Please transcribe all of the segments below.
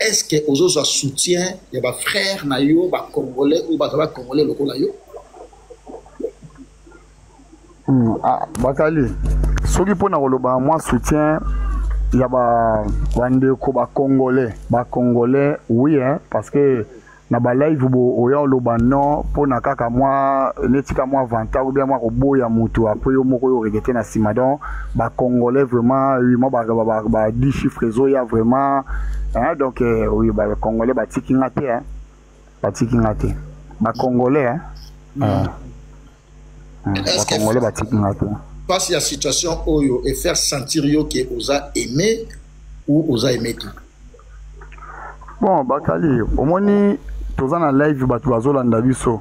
Est ce que ozozwa soutien ya ba frères na yo ba congolais oyo baza ba congolais lokola yo? Ah, bakali soki mpo na koloba mwa soutien ya bandeko ba bacongolais bacongolais, oui hein, parce que na balive bo oya oloba non mpo na kaka mwa neti ka mwa avantage ou bien mwa koboya motu, après yo moko oyo regretter na nsima. Donc bacongolais vraiment, oui, mwa ba 10 chiffres ezoya vraiment hein, donc oui, bacongolais batiki nga te hein, batiki nga te bacongolais hein. Bacongolais batiki nga te. Face ya situation oyo et faire sentir yo ke oza aimé ou oza aimé te? Bon, bakali, omoni toza na live, bato bazolanda biso,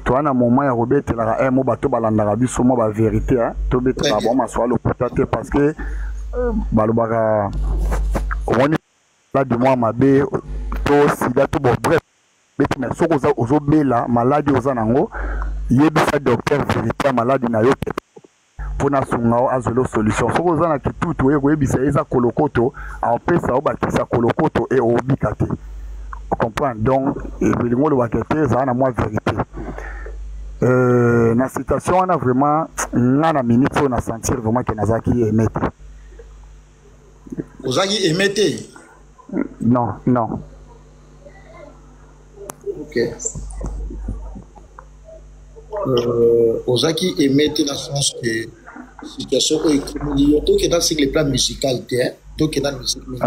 toza na moment ya kobetelaka mo bato balandaka biso mwa bavérité, tobetelaka bango masolo lokuta te, parce que balobaka omoni maladi mwa mabe to sida to bon bref beti, mais soki oza ozobela maladi oza nango, yebisa docteur vérité ya maladi na yo te mpona asunga yo azwela solution. Soki oza na kitutu, oye koyebisa ye eza kolokoto, apesa yo bakisa kolokoto e obika te, comprendre? Donc elingi olobaka te, ezala na mwa vérité na situation wana. Vraiment, nga na minute oyo na sentir vraiment ke nazalaki aimé te. Ozalaki aimé te? Non, non. Ok, ozalaki aimé te na sens que situation oyo ekomeli yo, tokenda sur le plan musical te, tokenda musique mingi,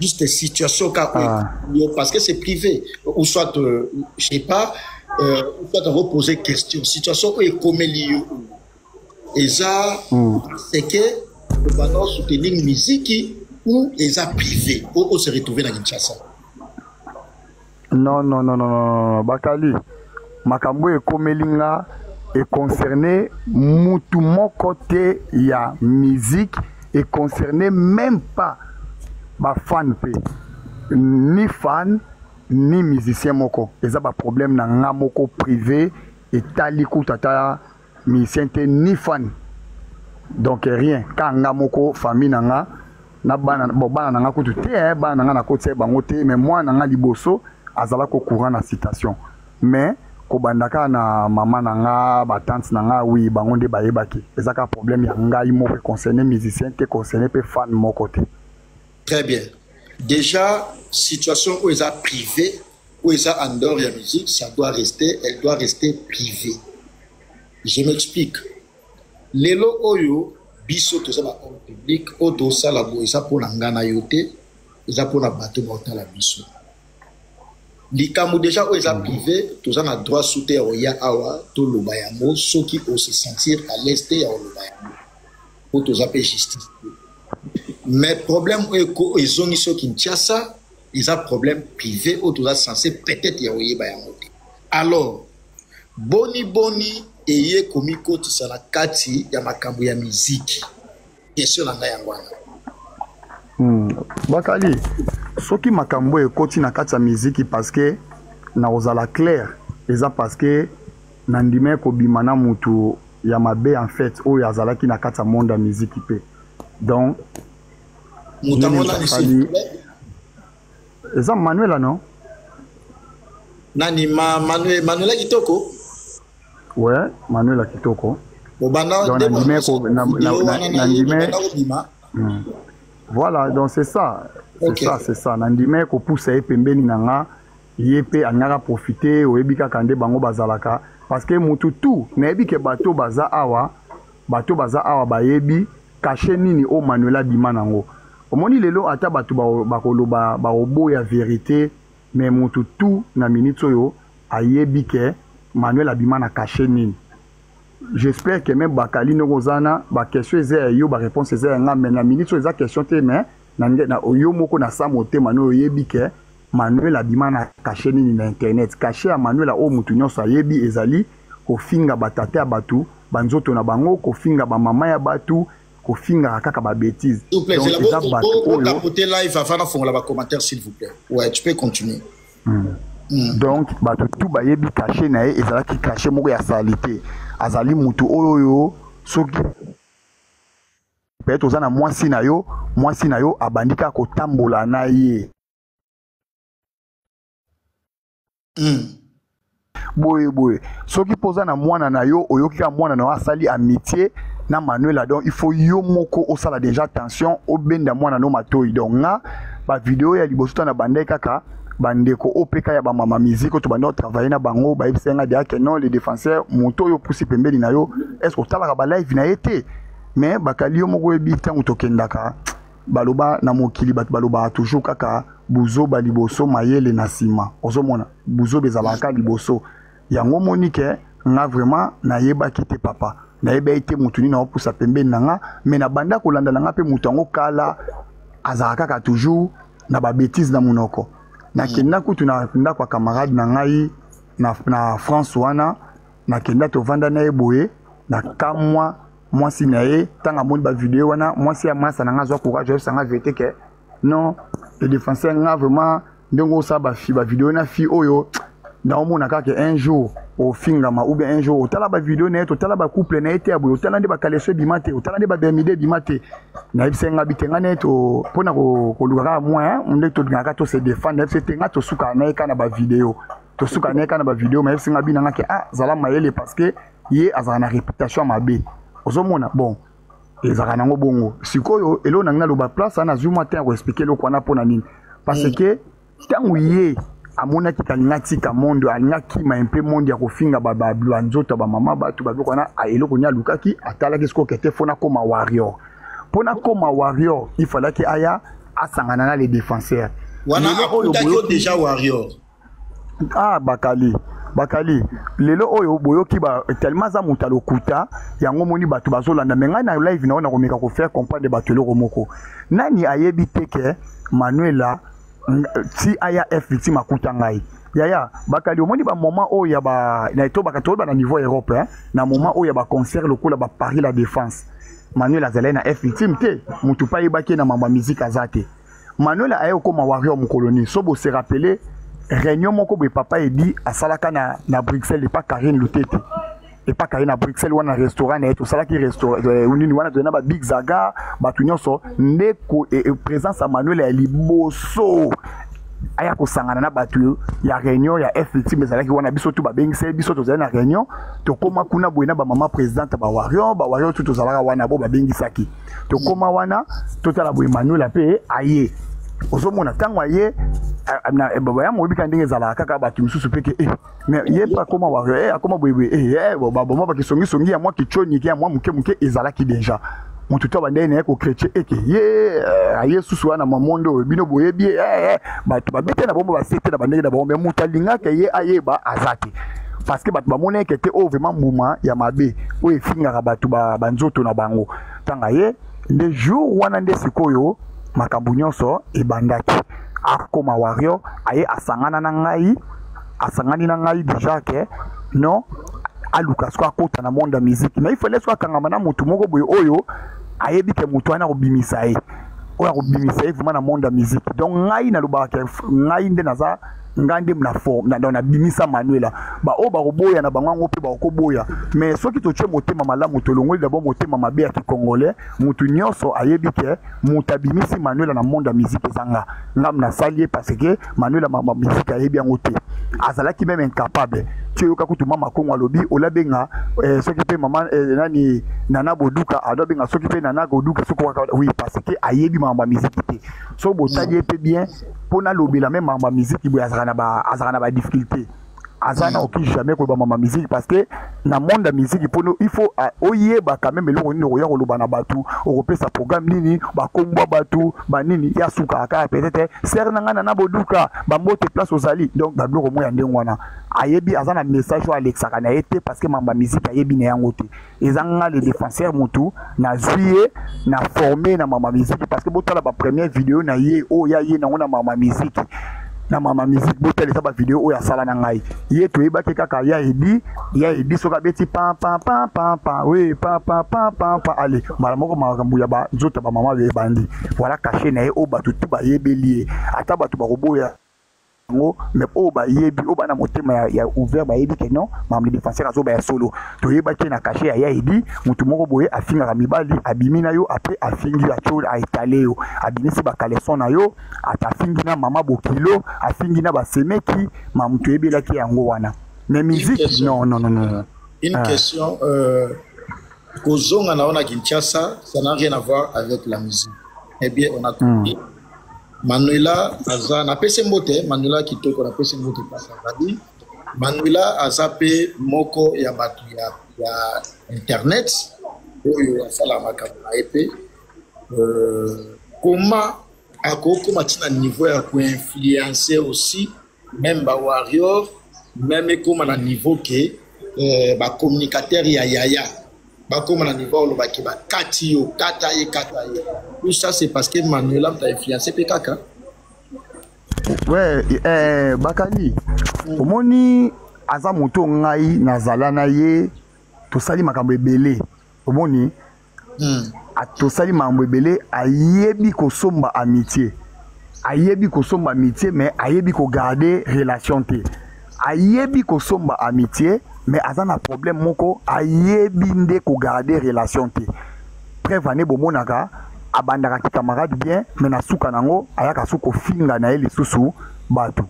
juste situation kaka oyo ekomeli yo, parce que c'est privé ou soit je sais pas, ou soit reposer question, situation oyo ekomeli yo eza c'est que obanda soutenir musique ou eza privé po ose retrouver na Kinshasa? Non, non, non, non, non, bakali, makambo ekomeli nga econcerne mutu moko te ya musique, econcerne même pas bafan mpe, ni fan ni musicien moko. Eza baproblème na nga moko privé, etali kutu ata musicien te ni fan, donc rien ka nga moko, famille na nga na bana. Bon, bana na nga kutu te, eh, bana na nga nakotia bango te, mais mwana na nga liboso azala ko courant na situation, mais kobanda kaka na mama na nga, batante na nga, oui, bango nde bayebaki. Eza kaka problème ya ngai moko, concerne musicien te, concerne mpe fan moko te. Très bien. Déjà situation oyo eza privé, oyo eza en dehors ya musique, ça doit rester, elle doit rester privée. Je m'explique. Lelo oyo biso toza ba homme public, oyo tosala boye eza mpona nga na yo te, eza mpona bato baotala biso. Likambo déjà oyo eza privé, toza na droit su te ya koya awa toloba yango. Soki ose sentir à l'aise te ya koloba yango, po toza mpe justice te. Mais problème oyo ezongi so Kinshasa eza problème privé oyo toza censé peut-être ya koyeba yango te. Alors boni boni eye komikotisa na kati ya makambo ya miziki? Question na ngai yango wana. Bakali, soki makambo ekoti na kati ya miziki, parce que na kozala clair, eza parce que nandima kobima na mutu ya mabe en fait, oyo azalaki na kati ya monde ya miziki mpe, donc moto yango nani? Eza Manuela, non? Nani? Manuela Kitoko? Ouais, Manuela Kitoko. Obanda nandime. Voilà, donc c'est ça, c'est ça, c'est ça. Nandime kopusa ye pembeni na nga, ye mpe alingaka profite. Oyebi kaka nde bango bazalaka, parce que mutu tu nayebi ke bato baza awa, bato baza awa bayebi cachet nini oyo Manuela abima nango. Omoni lelo ata bato bakoloba, bakoboya vérité, mais mutu tu na minute oyo ayebi ke Manuel abima na cachet nini. J'espère que même bakali ndenge oza na baquestion eza ya yo, baréponse eza ya nga, mais na minute oyo eza question te. Mais na yo moko na sa motema no oyebi ke Manuel abima na cachet nini na internet. Cachet ya Manuel oyo mutu nyonso ayebi ezali kofinga batata ya bato, banzoto na bango, kofinga bamama ya bato, kofingaka kaka babêtise. Donc eza bato oyo live avant nafongola bacommentaire, s'il vous plaît. Ouais, tu peux continuer. Donc bato tu bayebi cachet na ye ezalaki cachet moko ya saleté. Azali mutu oyo oyo soki Peut-être oza na mwasi na yo, mwasi na yo abandi kaka kotambola na ye. Boye boye, soki mpo oza na mwana na yo, oyoki kaka mwana na yo asali amitié na Manuela, donc il faut yo moko osala déjà attention, obenda mwana no matoi. Donc nga bavideo ya liboso ta na bandai kaka bandeko oyo mpe kaka ya bamama musique oyo tobanda kotravaille na bango, bayebisa nga deja ke non, le défenseur, moto oyo opusi pembeni na yo, est ce que otalaka balive na ye te? Mais bakali, yo moko oyebi, ntango tokendaka, baloba na mokili, bato balobaka toujours kaka buzoba liboso, mayele na nsima. Ozomona buzoba ezalaka liboso. Yango omoni ke nga vraiment nayebaki te, papa, nayebaki te motu nini aopusa pembeni na nga. Mais nabanda kolanda na nga mpe moto yango kala, azalaka kaka toujours na babêtises na monoko. Nakenda kutu na ndako ya camarade na ngai na France wana, nakenda, tovanda na ye boye, na kamwa mwasi na ye. Ntango amoni bavideo wana, mwasi ya masa na nga azwa courage, oyebisanga vérité ke non, le défenseur, nga vraiment ndenge osala bavideo na fille oyo, naomona kaka un jour ofingama ou bien un jour otala bavideo na ye, totala bacouple na ye te ya boye, otala nde bakaleso ebima te, otala nde babermude ebima te. Nayebisa nga bi te, nga ne to mpona koluka kaka moyen nde tolingaka to se défendre. Nayebisa te, nga tosukaka na ye kaka na bavideo, tosuka na ye kaka na bavideo. Mayebisi nga bina nga ke ah, zala mayele, parce que ye azalaka na réputation ya mabe. Ozomona, bon, ezalaka nango bongo. Sikoyo eloko na ngai naloba, place wana nazwi mwa te ya koexpliquer eloko wana mpo na nini, parce que ntango ye amonaki kalinga atika monde, alinga akima mpe monde ya kofinga banzoto ya bamama bato, babiloko wana, eloko nini alukaki? Atalaki sikoyo kete fo nakoma warrior. Mpo nakoma warrior, il fallaki aya asangana na les défenseurs. Wana akutaki yo déjà warrior? Ah, bakali, bakali, lelo oyo boyoki ba tellement aza moto ya lokuta, yango moni bato bazolanda. Me ngai na live na oyo nakomeka kofaire comprendre bato eloko moko. Nani ayebi te ke Manuela ti aya F victime, akuta ngai yaya bakali. Omoni bamoment oyo ya ba na tobaka, toyeba na niveau Europe, hein? Na moment oyo ya baconcert lokola ba Paris La Défense, Manuel azalaki na F victime te. Motu mpe ayebaki ye na mambo ya musique aza te. Manuel aye kokóma warrior mokolo nini? So bose rappeler réunion moko boye papa Edi asalaka na Bruxelles, epa Karine Lutete, epa Karine na Bruxelles wana, restaurant na ye, tosalaki restaurant nini wana, toyena ba Big Zaga, bato nyonso nde présence ya Manuel ya liboso aya kosangana na bato ya réunion ya F victime ezalaki wana. Biso tu babengisa ye, biso tozali na réunion, tokóma kuna boye na bamama présidente, bawarrior, bawarrior tu tozalaka wana, bo babengisaki, tokóma wana, totala boye, Manuel mpe aye. Ozomona ntango aye, baya moyebi kaka ndenge ezalaka, kaka bato mosusu mpe ke mais ye mpe akóma warrior, akóma boyeboye, baboma bakisongisongi ya mwa kichoniki ya mwa moke moke ezalaki déjà. Moto to abandaki na ye kochrétien eke ye aye susu wana mamondo oyo bino boyebi ye, bato babete na bango, basete na bandenge na bango. Me moto alingaka ye ayeba aza te, parce que bato bamoni eke te oyo vraiment mbuma ya mabe oyo efingaka bato banzoto na bango. Ntango aye nde jour wana nde sikoyo makambo nyonso ebandaki. Akoma warrior, aye asangana na ngai, asangani na ngai déjà ke non, aluka siko akota na monde ya musique. Mais il fallait siko akangama na motu moko boye oyo ayebi ke motu wana akobimisa ye, oyo akobimisa ye vraiment na monde ya musique. Donc ngai nalobaka ke ngai nde naza, ngai nde na forme na, nabimisa Manuela. Baoyo bakoboya na bango yango mpe bakoboya, mais soki totie motema malamu, tolongoli d'abord motema mabe ya kicongolais, motu nyonso ayebi ke moto abimisi Manuela na monde ya musique eza nga. Ngam nasali ye, parce que Manuela mama musique ayebi yango te, azalaki même incapable. Ti oyoka kutu mama Kongo alobi olabenga soki mpe mama nani, Nana Boduka, adobenga soki mpe Nana Boduka soki, oui, parce que ayebi makambo ya musique te. Soki botali ye mpe bien, mpo nalobela me makambo ya musique boye, azalaka na badifficulté, aza na oki jamais koloba mama musique, parce que na monde ya musique, mpono il faut oyeba quand même eloko nini okoya koloba na bato, okopesa programme nini, bakombwa bato banini ya sukaka kaka peut-être sere na ngai Nana Boduka, bambote place ozali. Donc babiloko moko ya ndenge wana ayebi, aza na message oyo alexaka na ye te, parce que mamba musique ayebi na yango te. Eza nga le défenseur motu nazwi ye na forme na mama musique, parce que botala bapremière vidéo na ye oyo ya ye nango na mama musique, na mama musique, botala, eza bavideo oyo asala na ngai. Ye toyebaki kaka ya Edi, ya Edi soki abeti pam pam pam pam pam, we pam pam pam pam pam, ale mbala moko makambo ya banzoto ya bamama ebandi. Voilà cachet na ye oyo bato tu bayebeli ye, ata bato bakoboya. Yango, mais oyo bayebi, oyo bana motema ya ouvert, bayebi ke non, makambo défenseur azoba ya solo. Toyebaki na cachet ya Yaedi, motu moko boye afingaka mibali, abimi na yo, après afingi yo, atio aetale yo, abimisi bakaleson na yo, ata afingi na mama bokilo, afingi na basemeki, mamu toyebelaki yango wana. Mais musique, non, non, non, non. Une question, kozonga na yo na Kinshasa, ça n'a rien à voir avec la musique. Eh bien, on a compris. Manuela aza, napesi mbote, Manuela kitoko, napesi mbote place azali. Manuela aza pe moko ya bato ya internet oyo asala makambo na ye pe. Comment akokoma ti na niveau ya koinfluencer aussi même ba warrior, même ekoma na niveau ke ba communicateur ya yaya bakoma na niveau olobaki bakati yo, kata ye, kata ye. Tout ça, c'est parce que Manuela t'a influencé pe kaka. Ouais, Bakali, omoni aza moto ngai nazala na ye, tosali makambo ebele. Omoni, tosali makambo ebele, ayebi kosomba amitié. Ayebi kosomba amitié, mais ayebi kogarder relation te. Ayebi kosomba amitié, mais aza na problème moko, ayebi nde kogarder relation te. Preuve ane bomonaka, abandaka ki camarade bien, mais na suka nango ayaka su kofinga na ye lisusu bato.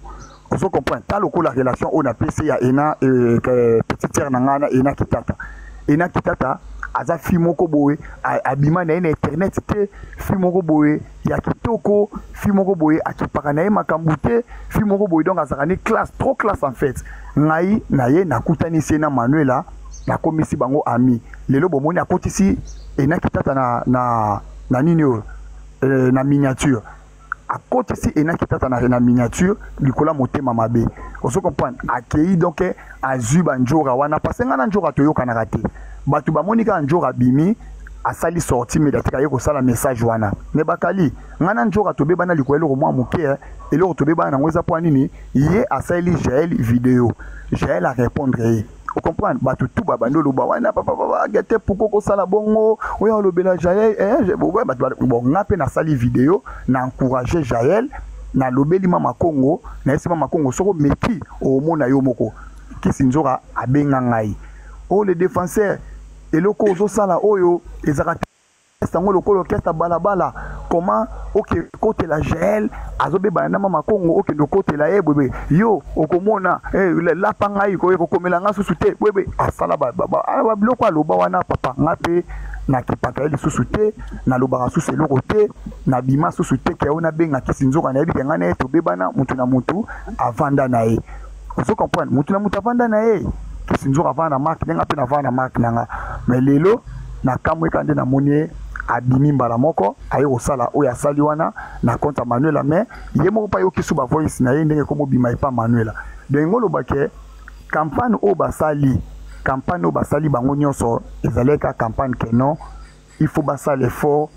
Ozo comprendre, ta lokola relation oyo na PC ya Ena, petite sœur na ngai na Ena Kitata. Ena Kitata aza fille moko boye, abima na ye na internet te, fille moko boye ya kitoko, fille moko boye akipaka na ye makambo te, fille moko boye, donc azalaka ni classe, trop classe en fait. Ngai na ye nakutanisi ye na Manuela, nakomisi bango ami. Lelo bomoni akotisi Ena Kitata na nini oyo, na miniature. Akotisi Ena Kitata na miniature likolo ya motema mabe. Ozo comprendre? Akei donc azwi ba njora wana, parce que nga na njora toyokanaka te. Bato bamoni kaka njora abimi, asali sortie médiatique, aye kosala message wana. Mais Bakali, nga na njora tobebana likolo eloko mwa moke, eloko tobebana nango eza po nini? Ye asali Jael vidéo. Jael a répondre ye. Vous comprenez? Bato tout ba bando loba wana papa papa gete pourquoi ko sala bongo oya lobela Jael, je, bon, ouais, bato ba, bon, nga pe na sali vidéo na encourager Jael, na lobeli mama Congo, na yesi mama Congo soko meki omona yo moko. Kisi nzoka abenga ngai. Oh le défenseur, eloko ozo sala oyo ezaka sango lokolo orchestre balabala, comment oke kotela Jael azobeba na mama Congo, oke ndo kotela ye bwebe yo okomona, lapa ngai ko kokomela nga susu te bwebe asala ba, ba, ba, ba biloko aloba wana papa nga pe na kipaka ye lisusu te, nalobaka susu eloko te, nabima susu te ke ona benga kisi nzoka nayebi ke nga na ye tobebana mutu na mutu avanda na ye. Ozo comprendre, mutu na mutu avanda na ye. Kisi nzoka avanda na marque ndenge pe na avanda na marque nanga. Mais lelo na kamwe ka nde namoni ye abimi mbala moko aye kosala oyo asali wana na compte ya Manuela, mais ye moko pa yoki su ba voice na ye ndenge komo bima epa Manuela. Donc ngolo ba ke campagne oyo basali, campagne oyo basali bango nyonso ezalaki ka campagne ke non, il faut basala effort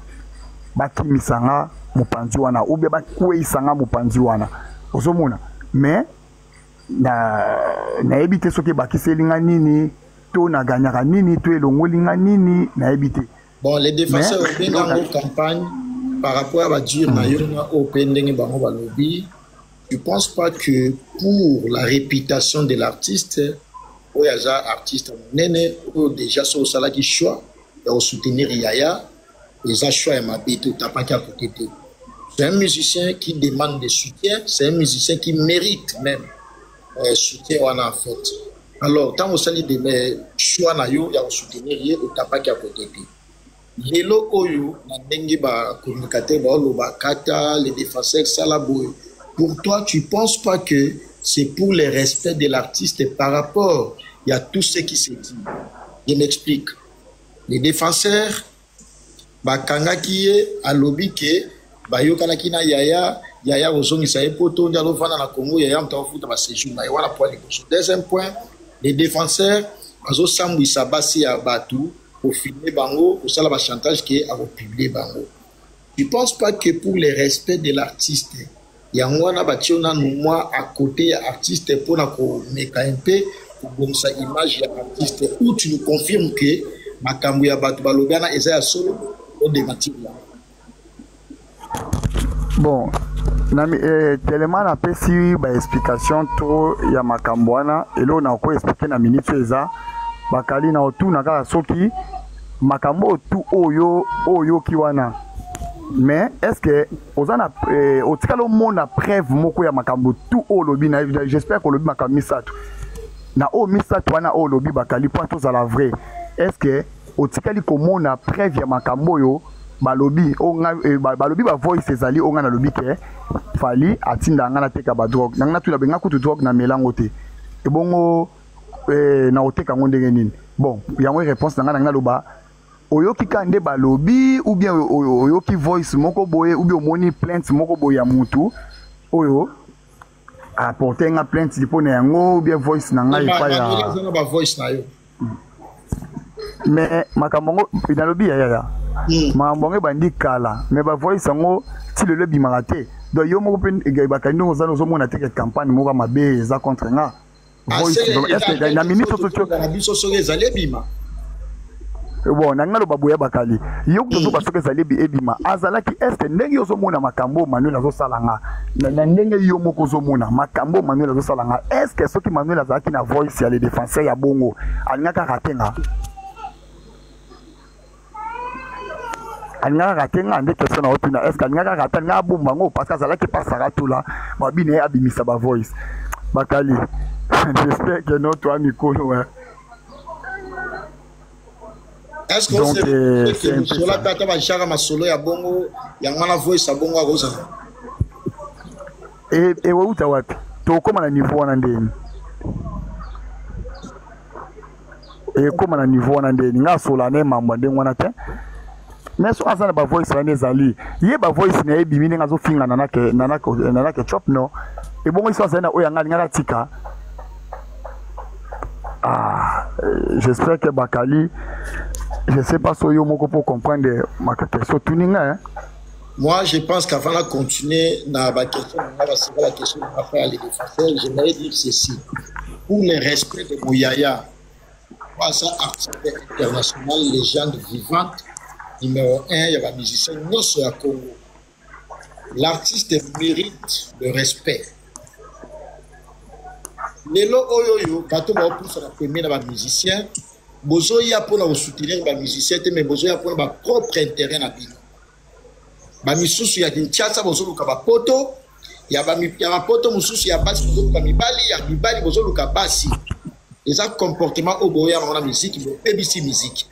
bakimisanga mopanzi wana ou bien bakweyisanga mopanzi wana. Ozomona, mais na nayebi te soki ebakiseli nga nini to na gagnaka nini to elongoli nga nini, nayebi te. Bon, les défenseurs obenga yango campagne par rapport à badire na yo na oyo mpe ndenge bango balobi. Je pense pas que pour la réputation de l'artiste oyo aza artiste monene oyo déjà so osalaki choix ya kosoutenir yaya, eza choix ya mabe te, otapaki à côté te. C'est un musicien qui demande de soutien, c'est un musicien qui mérite même soutien wana en fait. Alors, tant osali de choix na yo ya kosoutenir ye, otapaki à côté te. Lelo oyo na ndenge ba communicateur ba oloba kata les défenseurs sala boye. Pour toi, tu penses pas que c'est pour le respect de l'artiste par rapport à tout ce qui se dit? Je m'explique. Les défenseurs bakangaki ye alobi ke bayokanaki na yaya, yaya kozongisa ye poto nde alofanda na Congo, yaya moto akofuta ba séjour na ye wana point liboso. Deuxième point, les défenseurs bazosambwisa basi ya bato kofilmer bango, kosala ba chantage ke akopublier bango. Je pense pas que pour le respect de l'artiste yango wana batie nanu mwa à côté ya artiste mpona komeka un peu kobongisa image ya artiste, ou tu nous confirmes que makambo ya bato balobi wana eza ya solo, odémentir yango? Bon, Na tellement napesi baexplication trop ya makambo wana, eloko na koexpliquer na minute oyo eza bakali na otuna kaka soki makambo oyo tu oyo oyoki wana, mais est ce que oza na otikali omona preuve moko ya makambo tu oyo olobi? Na j'espère que olobi makambo misato. Na oyo misato wana oyo olobi, bakali, mpo tozala vrai, est ce que otikali komona preuve ya makambo oyo balobi oyo nga balobi bavoice ezali, oyo nga nalobi ke Fally atinda nga nateka badrogue? Nanga natuna benga kutu drogue na melango te, ebongo na koteka yango ndenge nini? Bon, yango réponse na nga. Nanga naloba oyoki kaka nde balobi, ou bien oyoki voice moko boye, ou bien omoni plainte moko boye ya mutu oyo apporte nga plainte mpo na yango, ou bien voice na ngai epai ya Eza na bavoice na yo? Mais makambo yango nalobi, yayaya, makambo yango ebandi kala, mais bavoice yango ti lelo ebimaka te. Donc yo moko mpe bakandi ndenge oza, ozomona te ke campagne moko ya mabe eza contre nga? Voice, est-ce na minute oyo na biso soki ezali ebima? Bon, na ngai loba boya, bakali, yo tozoba soki ezali ebima azalaki. Est-ce ndenge ozomona makambo oyo Manuel azosala nga, na ndenge yo moko ozomona makambo oyo Manuel azosala nga, est ce que soki Manuel azalaki na voice ya le défenseur ya bongo, alingaka rate nga? Alingaka rate nga nde question na otuna. Est ce que alingaka rate, alingaka abomba yango parce que azalaki pasaka tula babi na ye abimisa bavoice? Bakali, j'espère que no toa mikolo, ouais. Est-ce que masolo ata ata bajaka masolo ya bongo yango wana, voice ya bongo akozala? Eweuta wapi? Tokóma na niveau wana ndeni? Ekóma na niveau wana ndeni? Nga asola na ye mambo ya ndenge wana te. Mais so aza na bavoice wana, ezali ye bavoice na ye ebimi ndenge azofinga Nana Ketchup, no ebongo so azali na oyo yanga alingaka tika. Ah, j'espère que bakali, je sais pas so yo moko pour comprendre ma question tuninga, hein? Moi, je pense qu'avant de continuer dans la question, la question de frère les défenseurs, j'aimerais dire ceci. Pour le respect de Mouyaya, ça, artiste international, légende vivante, numéro 1, il y a un musicien, non sur le Congo. L'artiste mérite le respect. Lelo oyo oyo bato baopusana pembeni na bamusicien, bozoya mpona kosoutenir bamusicien te, mais bozoya mpona bapropre intérêt na bino. Bamisusu ya Kinshasa bozoluka bapoto ya bapoto, mosusu ya basi bozoluka mibali, ya mibali bozoluka basi. Eza comportement oyo boya nango na musique, boyebisi musique.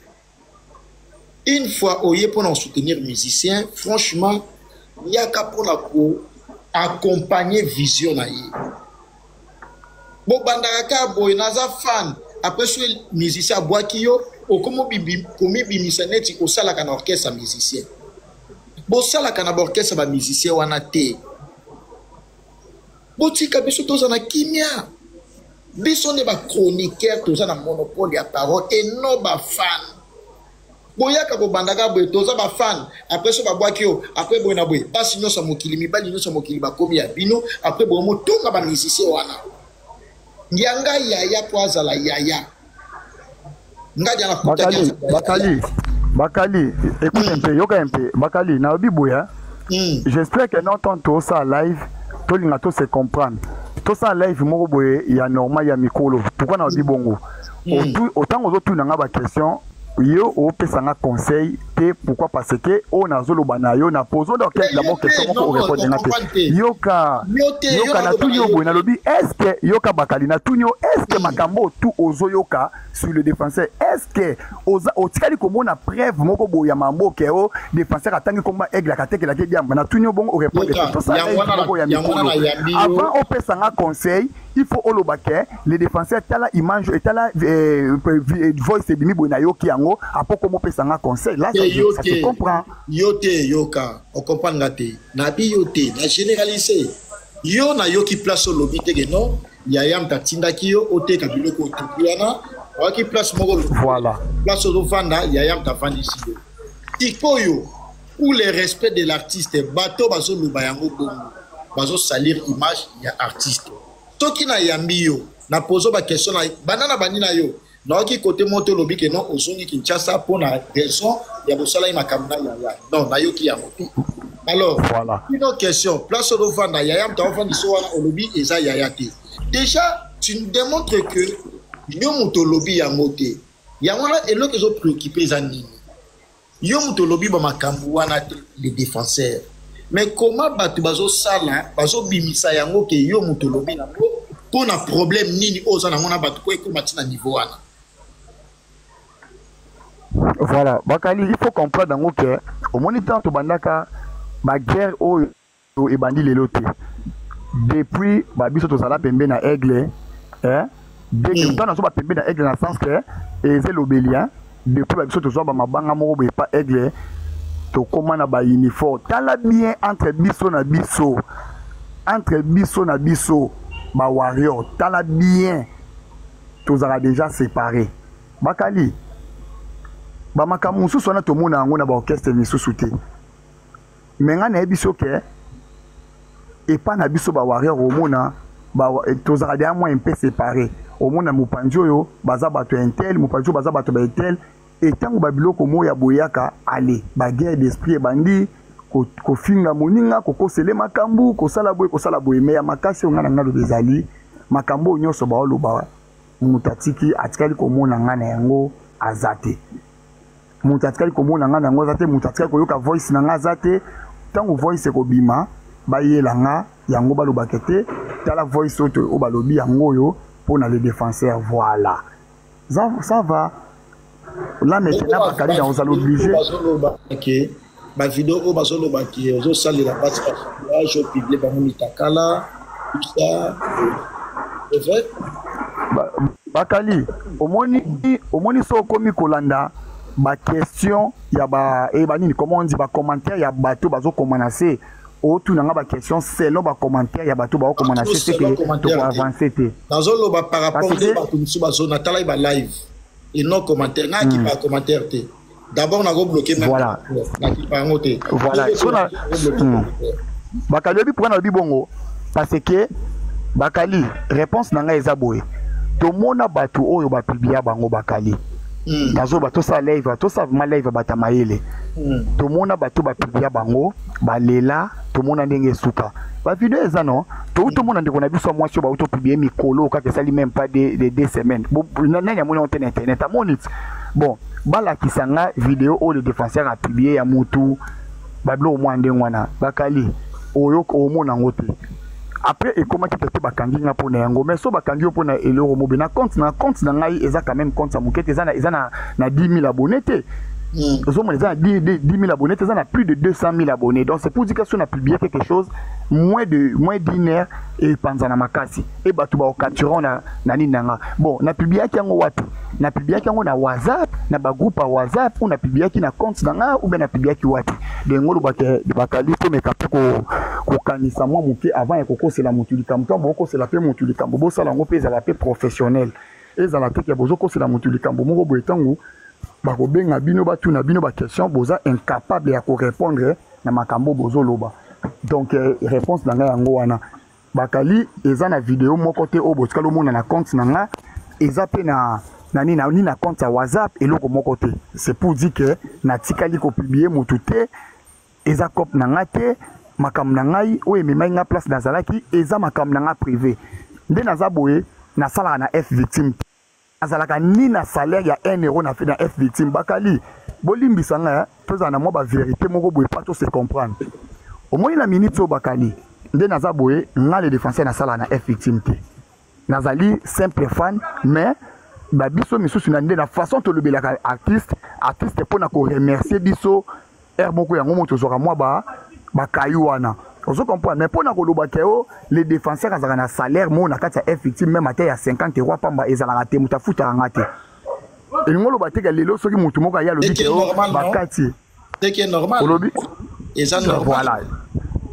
Une fois oye mpona kosoutenir musicien, franchement, yaka mpona koaccompagner vision na ye. Bobandaka kaka boye, naza fan, après so musicien abwaki yo, okomi komibimisa neti osalaka na orchestre musicien. Bosalaka na baorchestre bamusicien wana te. Botika biso toza na kimia. Biso nde bachroniqueur, toza na monopole ya parole et non bafan. Boyaka kobandaka boye, toza bafan, après so babwaki yo, après boye na boye, basi nyonso ya mokili, mibali nyonso ya mokili bakomi ya bino. Après boye motonga bamusicien wana yanga yaya mpo azala yaya. Bakali, bakali, bakali, écoute un peu, yoka un peu, bakali, nalobi boye. J'espère que non, tant tosala live, tolinga to se comprendre, tosala live moko boye ya normal, ya mikolo. Pourquoi nalobi bongo? Otango ozotuna nga baquestion, yo opesa nga conseil te. Pourquoi? Parce que oyo nazoloba na yo, na pose donc d'abord question moko, orépondre nga te. Yoka, yoka, natuni yo boye, nalobi est ce que, yoka bakali, natuni yo, est ce que makambo tu ozoyoka sur le défenseur, est ce que oza otikali komona preuve moko boye ya mambo ke o défenseur atangi komba Aigle, akatekelaki diamba? Natuni yo bongo, orépondre te. Tosala moko ya mikolo. Avant opesa nga conseil, il faut oloba ke le défenseur, tala image, etala voice ebimi boye, nayoki yango, apo komopesa nga conseil là, ça se comprend. Yo te, yoka, ocomprendre nga te. Nabi yo te, na généralise. Yo nayoki place olobi te ke non, yaya moto atindaki yo oteka biloko otuki wana. Oyaki place moko. Voilà. Place ozovanda, yaya moto avandisi yo. Sikoyo, pour le respect de l'artiste, bato bazoloba yango bongo, bazosalir image ya artiste. Soki nayambi yo, na pozo baquestion na banda na bandi na yo, nayoki kote moko te olobi ke non, ozongi Kinshasa mpo na raison ya bosalaki makambo na yaya. Non, nayoki yango te. Alors, voilà. Une autre question. Place ovanda, yaya moto avandisi wana, olobi eza yaya te. Déjà, tu nous démontres que yo moto olobi yango te. Yango wana eloko ezopréoccupe eza nini? Yo moto olobi bamakambo wana te, les défenseurs. Mais comment bato bazosala, bazobimisa yango ke yo moto olobi yango, mpo na problème nini oyo oza nango na bato po ekóma ntina niveau wana? Voilà, Bakali, il faut comprendre yango ke omoni ntango tobandaka baguerre oyo ebandi lelo te. Depuis babiso tozala pembe na Aigle, eh? Dès que ntango nazo bapembe na Aigle, na sens ke eza elobeli, hein? Depuis babiso tozwa bamabanga moko boye pa Aigle, tokóma na bauniforme. Tala bien, entre biso na biso, entre biso na biso bawarrior, tala bien, tozalaka déjà séparé. Bakali, bamakambo mosusu wana tomona yango na baorchestre misusu te. Me ngai nayebi so ke epa na biso bawarrior, omona tozalaka deya mwa mpe séparé. Omona mopanzi oyo baza bato ya un tel, mopanzi oyo baza bato ba un tel. Etango babiloko moko ya boyaka, ale baguerre d'esprit ebandi, kofinga moninga, kokosele makambo, kosala boye, kosala boye. Me ya makasi oyo ngai na ngai loba ezali makambo oyo nyonso baoloba, moto atiki atikali komona ngai na yango aza te. Moto atikali komona ngai na yango aza te. Moto atikali koyoka voice na ngai aza te. Ntango voice ekobima, bayela nga yango, balobaka te: tala voice oyo, oyo balobi yango oyo mpo na le défenseur. Voilà, ça, ça va. Là maintenant, Bakali, na ozala obligé. Bazolobake bavideo oyo bazolobaki ozosalela basi batatouage, opublie bango mitakala, tout ça, c'est vrai? Bakali, omoni so okomi kolanda baquestion ya ba e banini, comment on dit, bacommentaire ya bato bazokoma na se, otuna nga baquestion selon bacommentaire ya bato baokoma na se, seke tokoavance te. Nazoloba par rapport nde bato mosusu bazo natalaki balive et non commentaire. Nga akipa commentaire te. D'abord nakobloke. Voilà. Nakipa yango te. Voilà, so na Bakali, oyebi pourquoi nalobi bongo? Parce que Bakali, réponse na ngai eza boye: tomona bato oyo bapublia bango. Bakali, nazoba tosala live, tosala vraiment live, bato mayele. Tomona bato bapublia bango, balela. Tomona ndenge esuka. Bavideo eza no tou. Tomona ndeko na biso ya mwasi oyo bauti opublie mikolo kaka, esali même pas de 2 semaines. Nani amoni yango te na internet? Amoni ti bon, balakisa nga video oyo le défenseur apublie ya mutu, babiloko mwa ndenge wana. Bakali, oyo omona yango te. Après ekomaki peut-être bakangi nga mpona yango. Mais so bakangi yo mpona eloko mobe na compte na ngai, eza quand même compte ya moke te. Eza na 10 000 abonnés te. Ozomona, eza na 10 000 abonnés te, eza na plus de 200 000 abonnés. Donc c'est pour dire que si on a publié quelque chose, moins d'une heure epanza na makasi e bato baokapture na nini na nga. Bon, napubliaki yango wapi? Napubliaki yango na WhatsApp, na bagroupe ya WhatsApp, ou napubliaki na compte na nga, ou bien napubliaki wapi? Donc olobaka, Bakali, tomeka mpe kokanisa mwa moke avant ya kokosela motu likambo. Ntango bokosela mpe motu likambo, bosala yango mpe ezala mpe professionnel. Ezala te ke bozokosela motu likambo moko boye, ntango bakobenga bino, batuna bino baquestion, boza incapable ya korépondre na makambo bozoloba. Donc réponse na ngai yango wana. Bakali, eza na video moko te oyo botikali omona na compte na nga. Eza mpe na nini na, ni na compte ya WhatsApp, eloko moko te. C'est pour dire que natikali kopublie motu te. Eza cope na nga te. Makambo na ngai oyo ememaki nga place nazalaki, eza makambo na nga privé. Nde naza boye, nasalaka na F Victime te. Azalaka ni na salaire ya 1 euro na F Victime. Bakali, bolimbisa ngai, tozala na mwa bavérité moko boye pa to se comprendre. Omoni, na minute oyo, Bakali, nde naza boye, nga le défenseur, nasalaka na F Victime te. Nazali simple fan. Mais babiso misusu na nde na façon tolobelaka artiste mpona koremercier biso aire moko yango mo tozwaka mwa bakayu wana, ozo comprendre. Mais mpona koloba ke o le défenseur azalaka na salaire moko na kati ya F Victime, même ate ya 50 euro pamba, ezalaka te. Moto afutaka nga te. Elingi oloba te ke lelo soki motu moko aye alobi ke o bakati Normal. Olobi Eza normal. Voilà.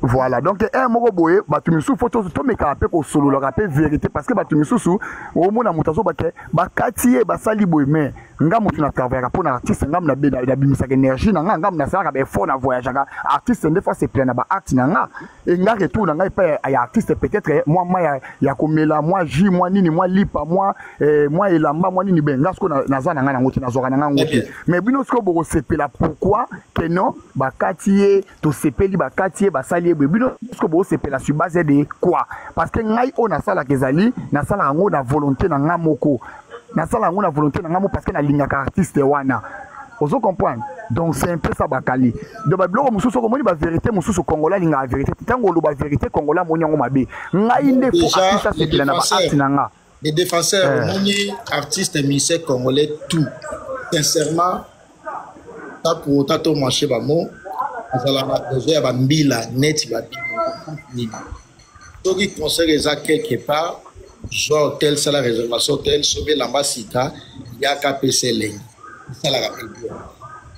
Voilà, donc un moko boye, bato misusu fo tomekaka mpe kosololaka mpe vérité, parce que bato misusu omona moto azobake bakati ye, basali boye. Mais nga moto na travaillaka mpo na artiste, nga nabimisaka énergie na nga, nga nasalaka baeffort, na voyageaka. Artiste nde fo asepela na baacte na nga. E nga retour na ngai epai ya artiste, peut-être mwa mai ya komela, mwa jus, mwa nini, mwa lipa, mwa elamba, mwa nini. Be nga sikoyo naza na ngai nango te, nazwaka na ngai yango te. Mais bino sikoyo bokosepela pourquoi ke non, bakati ye, tosepeli, bakati ye, basali ye boye? Bino sikoyo bokosepela sur base de quoi? Parce que ngai oyo nasalaka ezali, nasalaka yango na volonté na ngai moko, nasala yango na volonté na ngai moko, parce que nalingaka artiste wana. Ozo comprendre? Donc c'est un peu ça, bakali. Donc babiloko mosusu okomoni, bavérité mosusu, Congolais alingaka vérité. Ntango oloba vérité, Congolais amoni yango mabe. Ngai nde fo artiste asepela na baacte na nga. Les défenseurs, omoni, artiste, musicien congolais, tout sincèrement, ta pour autant tomarche bamo azala na besoin ya bambila neti babino nini. Soki concert eza quelque part, zwa hotel, sala réservation hotel, soki elamba sika, yaka, pesa elengi, esalaka mpe bien.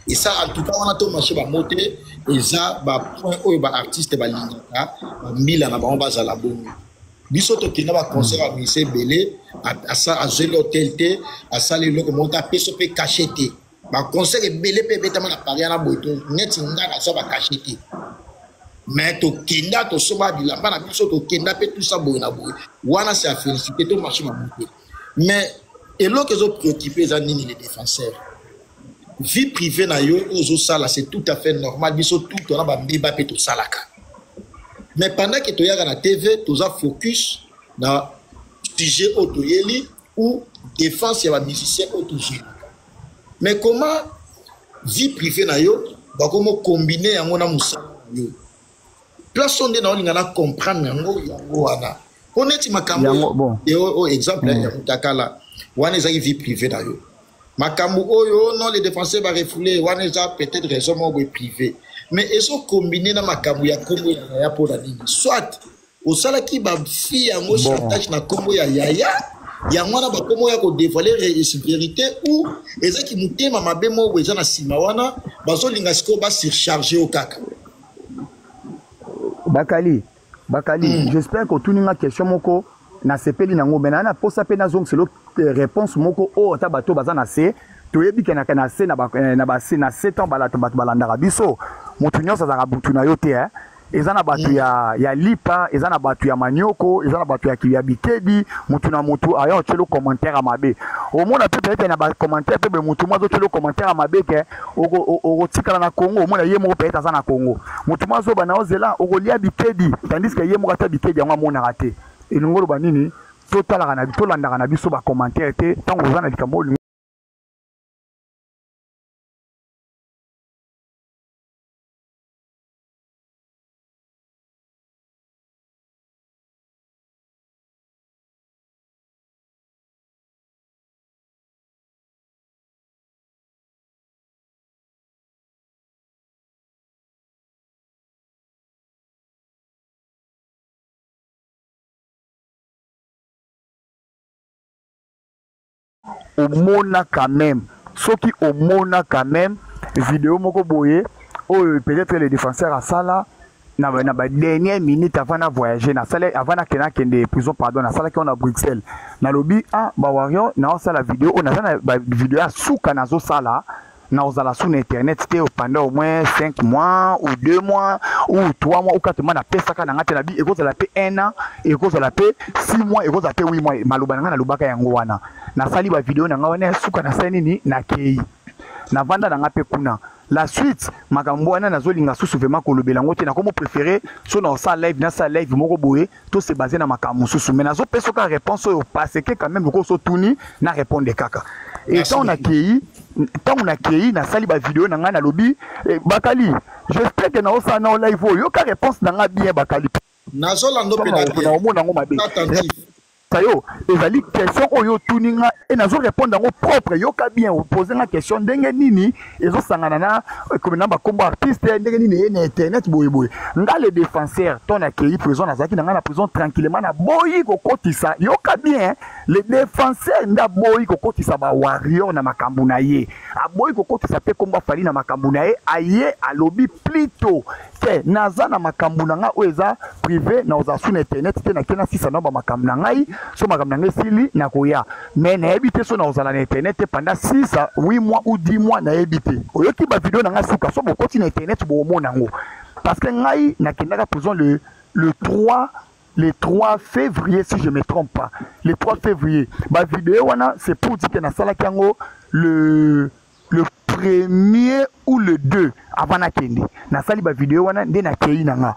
Esa en tout cas wana tomarche bamo te. Eza bapoint oyo baartiste balingaka bambila na bango bazala bongo. Biso tokenda baconcert ya mise ebele, azweli hotel te, asali eloko moko te, apesi mpe cachet te. Baconcert ebele mpe ebetama na Paris wana boye, to neti nga nazwa bacachet te, mais tokenda, tosomba bilamba na biso, tokenda mpe tusa boye na boye. Wana c'est à féliciter, to marché mamu te. Mais eloko ezopréoccupe eza nini, les défenseurs? Vie privée na yo oyo ozosala, c'est tout à fait normal. Biso tout tona bambeba mpe tosalaka, mais pendant que toyaka na TV, toza focus na sujet oyo toyeli ou défense ya bamusicien oyo tozwelaka. Mais comment vie privée na yo bakomo combine yango na mosala na yo? Place oyo nde naolinga na comprendre yango, yango wana mpo neti makambo oyo, exemple ya mutakala wana, ezaki vie privée na yo. Makambo oyo non, les défenseurs barefoule wana, eza peut-être raison moko boye privé, mais ezokombine na makambo ya nkombo ya yaya mpona nini? Soit osalaki bafille yango chantage na nkombo ya yaya, yango wana bakombo ya kodévoile vérité, ou ezaki motema mabe moko boye eza na nsima wana, bazolinga sikoyo basurcharge yo kaka. Bakali, bakali, j'espère kotuni nga question moko, nasepeli nango, me naa na posa mpe nazongiselo réponse moko oyo. Ata bato baza na se, toyebi kenaka na se, na base na se, ntango bato balandaka biso, motu nyonso azalaka butu na yo te, eh? Eza na bato ya lipa, eza na bato ya manioko, eza na bato ya bikedi. Motu na motu aya otyeli commentaire ya mabe. Omona mpe peut-être na bacommentaire mpe boye, motu mo azotyeli commentaire ya mabe ke okotikala na Congo. Omona ye moko peut-être aza na Congo, motu mo azoba na ozela okolia bikedi, tandis que ye moko ata bikedi yango amonaka te. Elingi oloba nini? Totalaka na, tolandaka na biso bacommentaire te ntango oza na likambo olingi. Omona quand même, soki omona quand même vidéo moko boye oyo peut-être le défenseur asala na ba dernière minute avant na voyager, nasala avant nakende, nakende prison, pardon, nasalaki wana na Bruxelles, nalobi: ah, bawarrior, naosala video oyo, naza na bavideo ya suka nazosala, nakozala su na internet te pendant au moins 5 mois ou 2 mois ou 3 mois ou 4 mois. Napesaka na nga te, nabi ekozala mpe 1 an, ekozala mpe 6 mois, ekozala mpe 8 mois. Maloba na nga nalobaka yango wana. Nasali bavideo na nga wana ya suka, nasali nini, nakei, navanda na nga mpe kuna. La suite, makambo wana nazolinga susu vraiment kolobela yango te. Nakomo préféré so na osala live, nasala live moko boye, to se base na makambo mosusu. Mais nazopesa kaka réponse oyo, parce que quand même lokola osotuni, na répondre kaka. E ntango nakei, nasali bavideo na ngai, nalobi: bakali, j'espère que naosala na live oyo, yoka réponse na ngai bien, bakali. Nazolanda mpe. Naomona yango mabe yo, ezali question oyo otuni nga e nazo répondre yango propre. Yoka bien, opose nga question ndenge nini ezosangana na bakombo artiste, ndenge nini eye na internet boyeboye. Nga le défenseur, to nakei prison, nazalaki na ngai na prison tranquillement, naboyi kokotisa. Yoka bien, le défenseur nde aboyi kokotisa bawarrior na makambo na ye, aboyi kokotisa mpe kombo afali na makambo na ye. Aye alobi plutôt Te, naza na makambo na ngai oyo eza privé, nakozala su na internet te. Nake nasisa na bamakambo na ngai. So makambo na ngai esili, nakoya, mais nayebi te so nakozala na internet te pendant 6 à 8 mois ou 10 mois, nayebi te. Oyoki bavideo na ngai suka, so bokoti na internet, bokomona yango, parce que ngai nakendaka prison le 3 février, si je me trompe pas, le 3 février. Bavideo wana, c'est pour dire que nasalaki yango le premier ou le 2 avant nakende. Nasali bavideo wana nde nakei na nga.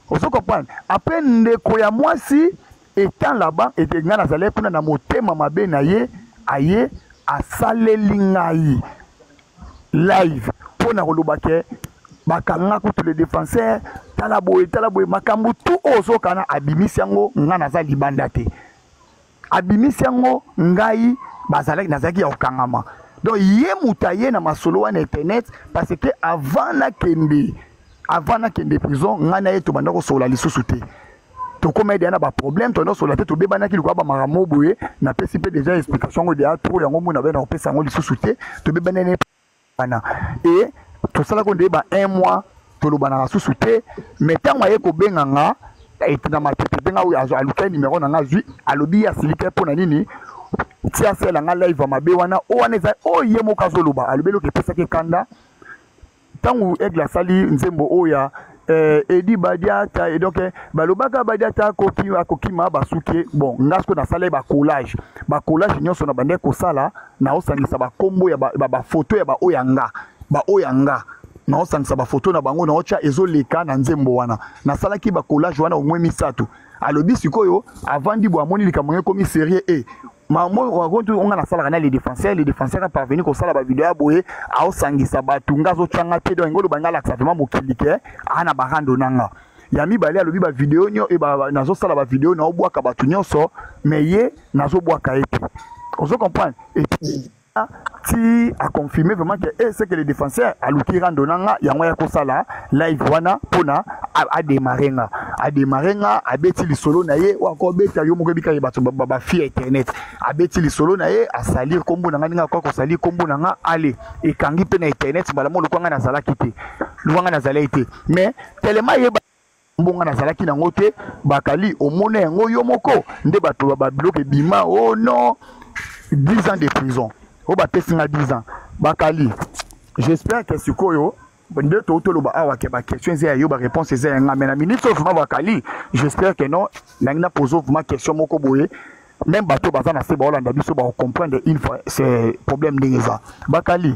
Ozo comprendre? Après, ndeko ya mwasi étant là-bas, ete ngai nazalaki kuna, na motema mabe na ye, aye asaleli ngai live mpo na koloba ke bakanga kutu le défenseur. Tala boye, tala boye, makambo tu oyo ozokana, abimisi yango. Ngai naza libanda te, abimisi yango. Ngai bazalaki, nazalaki ya kokangama. Donc ye moto aye na masolo wana internet, parce que avant nakende prison, ngai na ye tobanda kosolola lisusu te. Tokóma ede na baproblème, tobanda kosolola te, tobebanaki likoya bamakambo boye. Napesi mpe déjà explication yango deya trop, yango mona be na kopesa yango lisusu te. Tobebani wana e tosalaki nde ba un mois, tolobanaka susu te. Mais ntango aye kobenga nga na matete mpe nga oyo alukai numéro na nga, azwi, alobi ye asiliki mpo na nini ti asala nga live ya mabe wana. Oyo wana eza oyo ye moko azoloba, alobi eloko epesaki ekanda ntango Aigle asali nzembo oyo ya Edi Badiata. Et donc balobaka Badiata akokima basuki. Bon, nga sikoyo nasala ye bacollage, bacollage nyonso na bandeki kosala, naosangisa bakombo ya bafoto ya baoyo ya nga, baoyo ya nga naosangisa bafoto na bango, naotya ezoleka na nzembo wana. Nasalaki bacollage wana omwe misato. Alobi sikoyo avandi boye, amoni likambo ngo ekomi sérieux. E onga nasalaka na le défenseur, le défenseur aparvenir kosala bavideo ya boye, aosangisa bato, nga azotyanga te. Donc ngoloba nga alakisa vraiment mokili ke aa na barando na nga. Ya mibale, alobi bavideo nyo nazosala bavideo, naobwaka bato nyonso, mais ye nazobwaka ye te. Ozo comprendre? Ti aconfirme vraiment que eh, c'est que le défenseur aluki rando na nga, yango ya kosala live wana mpona adémarre nga. Adémarre nga, abeti lisolo na ye oyo akobeta. Yo moko ebika ye bato bafie internet, abeti lisolo na ye, asalir nkombo na nga ndenge akoka kosalir nkombo na nga. Ale ekangi mpe na internet mbala mo lokwa nga nazalaki te, lokwa nga nazalaki te, mais tellement yeba mbongo nazalaki nango te. Bakali omona yango yo moko nde bato babiloko ebima. Oh non, 10 ans de prison oyo bapesi nga, 10 ans. Bakali, j'espère que sikoyo nde toloba awa ke baquestion eza ya yo, baréponse eza ya nga. Mais na minute oyo vraiment, bakali, j'espère que non, nangi na pose vraiment question moko boye. Même bato baza na se baolanda biso, bakocomprendre une fois c'est problème ndenge eza. Bakali,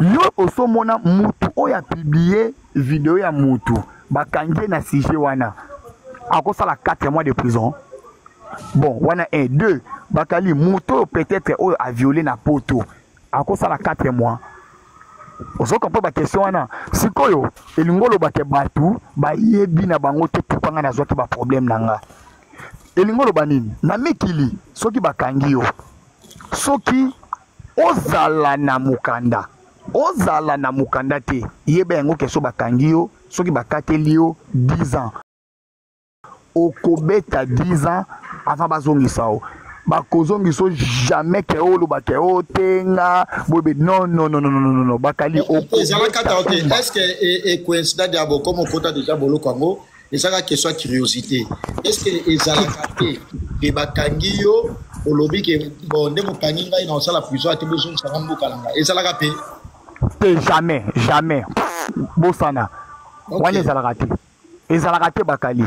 yo osomona mutu oyo apublie video ya mutu, bakangi ye na sujet wana, akosala 4 mois de prison. Bon, wana 1 2. Bakali, moto oyo peut-être oyo aviole na poto akosala 4 mois? Ozokompa baquestion wana sikoyo elingi olobake bato bayebi na bango te pourquoi ngai nazwaki baproblème na nga. Elingi oloba nini? Na mikili, soki bakangi yo, soki ozala na mokanda, ozala na mokanda te, yeba yango ke so bakangi yo, soki bakateli yo 10 ans, okobeta 10 ans avant bazongisa yo. Bakozongisa yo jamais ke oloba ke otenga boye. Non, non, non, non, non, non, bakali. Ezalaka ta te. Est ce que ecoïncida ya bokoma okota déjà boloko yango? Ezalaka question ya curiosité. Est ce que ezalaka te ke bakangi yo, olobi ke bon, nde bokangi ngai, na osala prison ate, bozongisanga mboka na ngai? Ezalaka mpe? Te, jamais, jamais, bosana wana. Ezalaka te, ezalaka te. Bakali,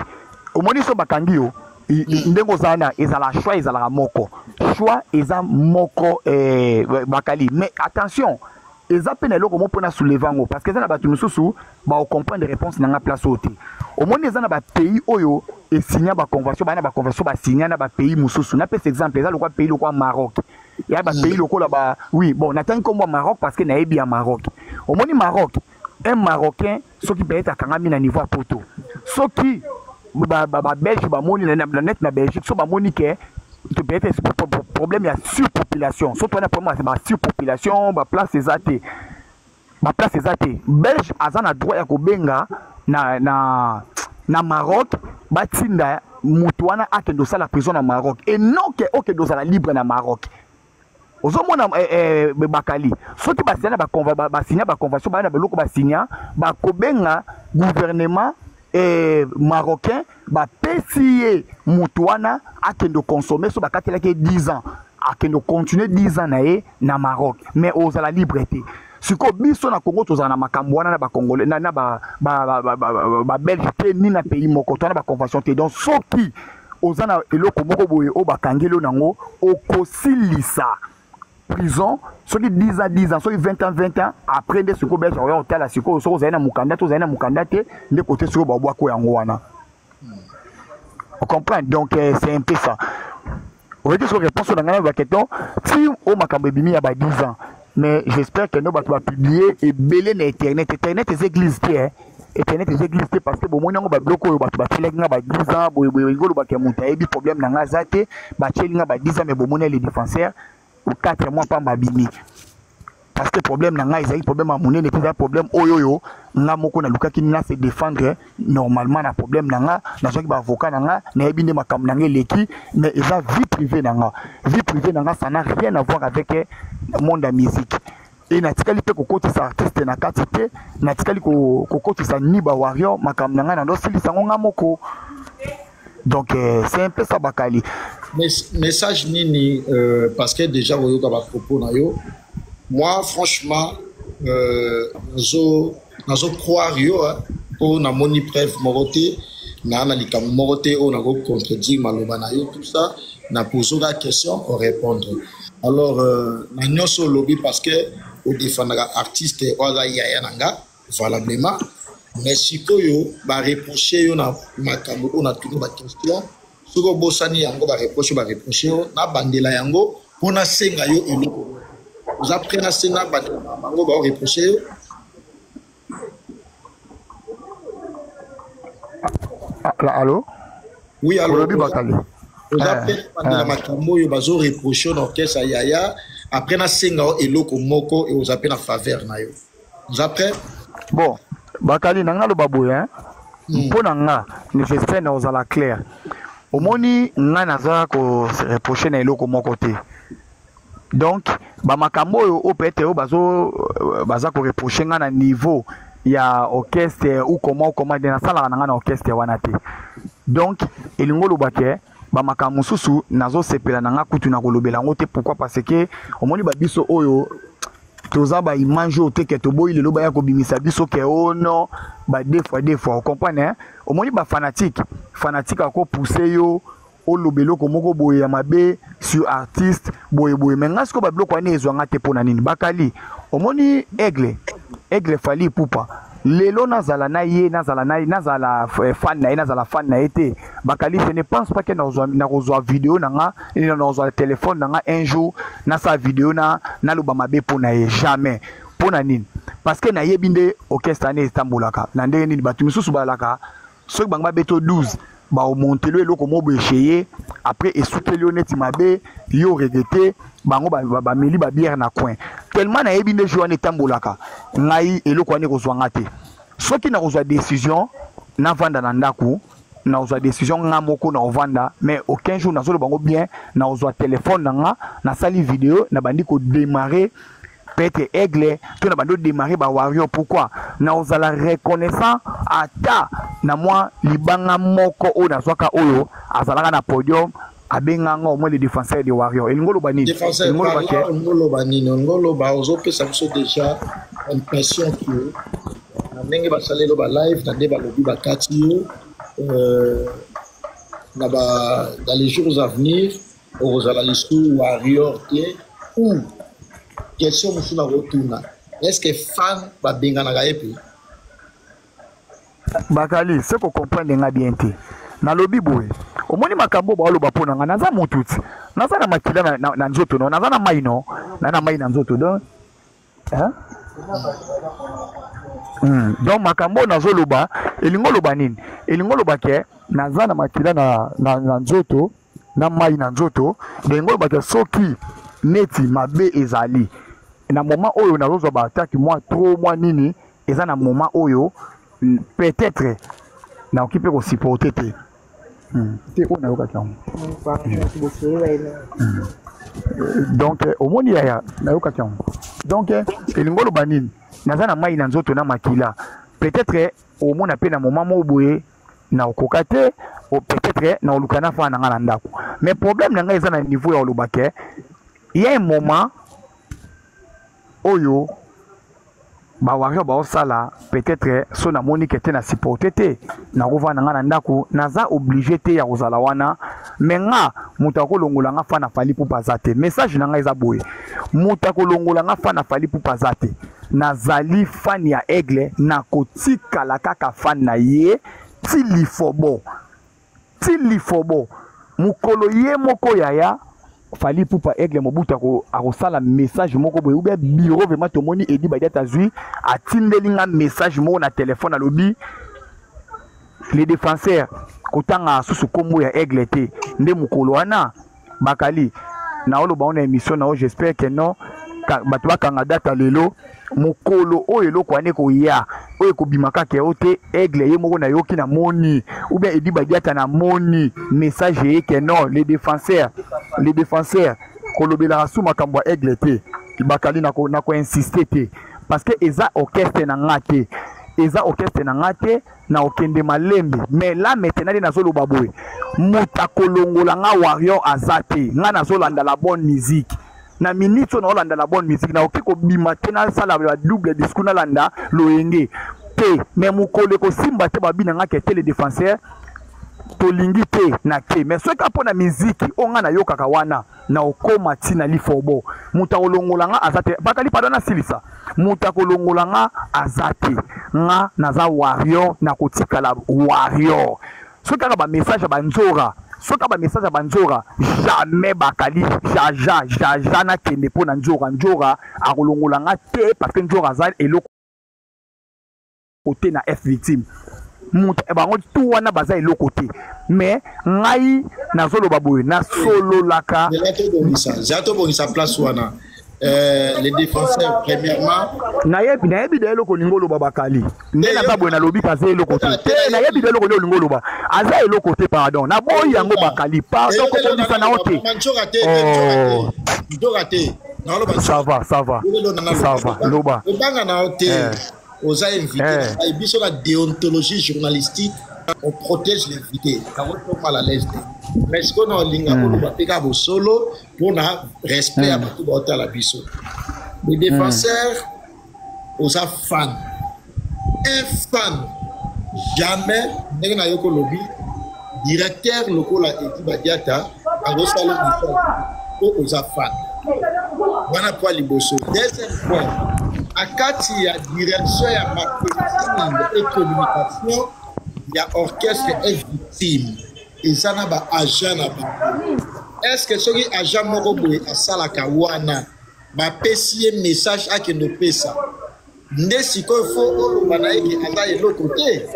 omoni, so bakangi yo ndenge ozala na ezala choix, ezalaka moko, choix eza moko, bakali. Mais attention, eza mpe na eloko mo mpona soulever yango, parce que eza na bato mosusu bakocomprendre réponse na nga place oyo te. Omoni, eza na bapays oyo esinya baconvention, baa na baconvention basinya na bapays mosusu. Napesa exemple, eza lokwa pays lokwa Maroc, ya bapays lokola ba, oui, bon, natangi nkombo ya Maroc parce que nayebi ya Maroc. Omoni Maroc, un Marocain soki peut-être akangami na niveau ya poto, soki babelge bamoni na net na Belgique, so bamoni ke peut-être problème ya surpopulation, surtout wana problème ya surpopulation, baplace eza te, baplace eza te, Belge aza na droit ya kobenga na Maroc, batinda moto wana akende osala prison na Maroc, et non ke okende ozala libre na Maroc. Ozomona, bakali, soki basinya baconvention, baya na biloko basinya, bakobenga. Gouvernement marocain bapesi ye moto wana akende consommer. So bakatelaki ye 10 ans, akende continuer 10 ans na ye na Maroc, mais ozala libre te. Sikoyo biso na Congo tozala na makambo wana na Bacongolais na Babelge te, ni na pays moko to na baconvention te. Donc soki oza na eloko moko boye oyo bakangeli yo nango, okosilisa prison soki 10 ans, 10 ans, soki 20 ans, 20 ans. Après nde sikoyo Belge akoya kotala sikoyo soki ozali na mokanda te, ozali na mokanda te, nde kote sikoyo babwako yango wana. Ocomprendre? Donc c'est un peu ça. Oyoki soki réponse na ngai na baquestion ti oyo makambo ebimi ya ba 10 ans. Mais j'espère que no bato bapublie ebele na internet. Internet eza église te, eh. Internet eza église te, parce que bomoni yango, babiloko oyo bato batielaki nga ba 10 ans boyeboye, elingi olobaka moto ayebi problème na nga aza te. Batieli nga ba 10 ans, mais bomoni le défenseur, 4 mois pamba abimi, parce que problème na ngai ezali problème ya monene te. Ezali problème oyo nga moko nalukaki na se défendre normalement na problème na nga. Nazwaki baavocat na nga, nayebi nde makambo na nga eleki, mais eza vie privée na nga. Vie privée na nga, ça n'a rien à voir avec monde ya musique. E natikali mpe kokotisa artiste na kati te, natikali kokotisa ni bawarrior. Makambo na ngai nandosilisa yango nga moko. Donc c'est un peu ça, Bakali. Message nini parce que déjà oyoka bapropos na yo. Moi franchement, nazo croire yo mpo namoni preuve moko te na likambo moko te oyo nakocontredire maloba na yo. Tout ça na pozoka question, orépondre. Alors na nyonso olobi, parce que odefendaka artiste oyo aza yaya na nga valablement, mais sikoyo bareproche yo na makambo oyo natuni baquestion. Soki obosani yango, bareproche yo, nabandela yango mpo nasenga yo eloko. Oza prêt nasenga bandela bango baoreproche yo? Allo? Oui, allo. Olobi, Bakali. Oza prêt bandela makambo oyo bazoreproche yo na orchestre yaya? Après nasenga yo eloko moko e oza mpe na faveur na yo. Oza prêt? Bon, Bakali, na nga loba boye mpo na nga, j'espère na ozala clair. Omoni, nga naza koreproche na eloko moko te. Donc bamakambo oyo peut-être oyo bazo baza koreproche nga na niveau ya orchestre ou comment de nasalaka na nga na orchestre wana te. Donc elingi oloba ke bamakambo mosusu nazosepela na nga kutu na kolobela yango te. Pourquoi? Parce que omoni, babiso oyo toza baimage oyo te ke toboyi lelo baya kobimisa biso ke o oh non, ba deux fois deux fois, ocomprendre, hein? Omoni, bafanatique, fanatique akopousse yo oloba eloko moko boye ya mabe sur artiste boye boye. Mais nga sikoyo babiloko wana ezwanga te. Mpo na nini, Bakali? Omoni Aigle, Aigle Fally Ipupa, lelo nazala na ye, nazala na ye, nazala fan na ye, nazala fan na ye te, Bakali, je ne pense pas ke nakozwa video na nga, nakozwa telefone na nga un jour nasala video na naloba mabe mpo na ye. Jamais. Mpo na nini? Parce que nayebi nde orchestre wana etambolaka na ndenge nini. Bato misusu balaka soki bango babeto 12, baomontelo eloko moko boye ye, après esukeli yo neti mabe, yo regretter. Bango bameli babière na coin. Tellement nayebi nde jeu wana etambolaka, ngai eloko wana ekozwa nga te. Soki nakozwa décision navanda na ndako, nakozwa décision nga moko na ovanda, mais aucun jour nazoloba bango bien nakozwa telefone na nga, nasali video, nabandi kodémarrer peut-être Aigle to na bando démarrer ba warrior. Pourquoi? Na ozala reconnaissant ata na mwa libanga moko oyo nazwaka, oyo azalaka na podium, abenganga au moins le défenseur de warrior. Elingi oloba nini? Elingi oloba ke olingi oloba nini? Olingi oloba ozopesa biso déjà impression ke na ndenge basaleli ba live, na nde balobi bakati yo na ba dans les jours à venir okozala lisusu warrior te? Ou question mosusu na kotuna, est ce que fan babenganaka ye mpe? Bakali, se kocomprendre nga bien te. Nalobi boye, omoni makambo baoloba mpo na nga, naza motu ti naza na makila na nzoto, no naza na mai, no na mai na nzoto. Donc, hein? Donc makambo oyo nazoloba, elingi oloba nini? Elingi oloba ke naza na makila na nzoto, na mai na nzoto. Elingi oloba ke soki neti mabe ezali na moment oyo nazozwa baattaque mwa trop mwa nini, eza na moment oyo peut-être nakoki mpe kosupporte te. Te oyo nayokaki yango. Donc omoni yaya, nayokaki yango. Donc elingi oloba nini? Naza na mai na nzoto, na makila. Peut-être. Omona mpe na moment moko boye nakokoka te, peut-être naoluka nafana na ngai na ndako. Mais problème na ngai eza na niveau ya koloba ke ya un moment oyo bawario baosala, peut-être so namoni ke te na supporte te, nakovanda nga na ndako, naza obligé te ya kozala wana. Mais nga, moto akolongola nga fan na Fally Ipupa aza te. Message na ngai eza boye: moto akolongola nga fan na Fally Ipupa aza te. Nazali fan ya Aigle, nakotikala kaka fan na ye ti lifobo, ti lifobo. Mokolo ye moko yaya Fally Ipupa Aigle Mobutu akosala message moko boye, ou bien bureau vraiment, tomoni Edi Badiata azwi, atindeli nga message moko na telefone, alobi: "Les défenseurs, kotanga susu kombo ya Aigle te." Nde mokolo wana bakali naoloba ngo na émission na yo. J'espère que non, bato bakanga data lelo. Mokolo oyo eloko wana ekoya, oyo ekobima kaka yo te, Aigle ye moko nayoki, namoni, ou bien Edi Badiata, namoni message eye ke non, les défenseurs, les défenseurs, kolobelaka su makambo ya Aigle te. Bakali, nakoinsiste te parce que eza orchestre na nga te, eza orchestre na nga te, na okende malembe. Mais là maintenant nde nazoloba boye: moto akolongola nga warrior aza te. Nga nazolanda la bonne musique. Na minute oyo naolanda la bonne musique, nakoki kobima te, nasala ba double discours, nalanda loyenge te. Mais mokolo ekosimba te, babi na nga ke te, le défenseur, tolingi te na ke. Mais soki mpo na miziki oyo nga nayokaka wana, na okóma ntina lifobo, moto akolongola nga aza te. Bakali, pardon, nasilisa. Moto akolongola nga aza te. Nga naza warrior, nakotikala warrior. Soki kaka bamessage ya banzora, soki kaka bamessage ya banzora, jamais bakali, jaja jaja nakende mpo na nzora. Nzora akolongola nga te parce que nzora aza eloko te na F Victime. Moto bango tu wana baza eloko te. Mais ngai nazoloba boye, nasololaka. Za tobongisa place wana. Les défenseurs, premièrement. Nayebi da eloko olingi oloba. Bakali, nde naza boye, nalobi kaza eloko te te. Nayebi da eloko nde olingi oloba, aza eloko te. Pardon, naboyi yango. Bakali, pardon, kobongisa na yo te. Ça va, ça va, ça va, loba. Obanga na yo te, oza invité na ngai. Biso na déontologie journalistique, on protège l'invité, yango to mal à l'aise te. Mais sikoyo na olinga oloba mpe kaka bosolo mpona respect ya bato baotala biso. Le défenseur, oza fan. Un fan, jamais ndenge nayoki olobi directeur lokola Edi Badiata akosala message po oza fan wana. Po liboso. Deuxième point, akati ya direction ya marketing et communication ya orchestre F Victime, eza na baagent na bango. Est ce que soki agent moko boye asalaka wana, bapesi ye message akende opesa, nde sikoyo fo oloba na ye ke aza eloko te?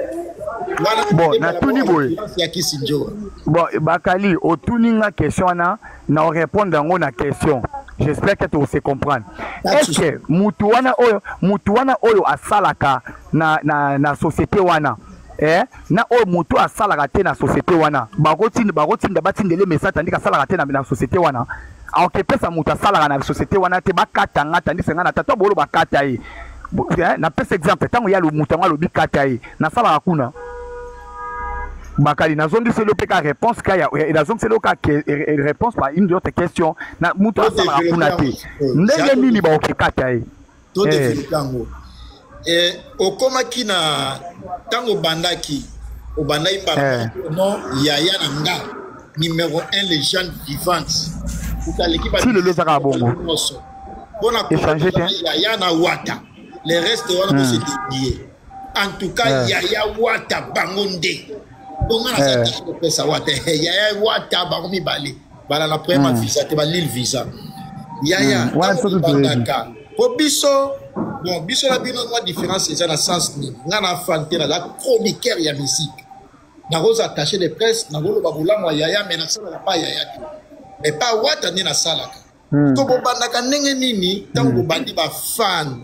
Bon, natuni boye. Ya kisi njoa. Bon, bakali, otuni nga question wana, na orépondre yango na question. J'espère que tose comprendre. Est ce que mutu wana oyo asalaka na société wana, na oyo mutu asalaka te na société wana, bakotinda batindele message, tandis asalaka te na société wana, akopesa moto asalaka na société wana te, bakata nga, tandis nga na tata bolo bakata ye? Napesa exemple: ntango ya moto yango alobi kata ye, nasalaka kuna. Bakali, nazongiseli yo mpe ka réponse ka nazongiseli yo ka réponse par une autre question. Na moto asalaka kuna te, ndenge nini bakokekata ye? Todéveloppe yango. Okomaki na ntango obandaki mbala non, yaya na nga numéro 1, légende vivante. Utaleki. Ti lelo ezaka bongo. Nyonso mpona échange te. Yaya na wata, le reste wana bose dédié. En tout cas, yaya wata, bango nde bonga na kopesa wata, yaya wata, bango mibale bala na première visa te, balile visa. Yaya, ntango obandaka, po biso, bon, biso na bino mwa différence eza na sens nini? Nga na fan te, naza chroniqueur ya musique. Nakoza attaché de presse, nakoloba bolamu ya yaya, mais nasalaka pa yaya te, mais pa wata nde nasalaka. To bobandaka ndenge nini? Ntango bobandi bafan,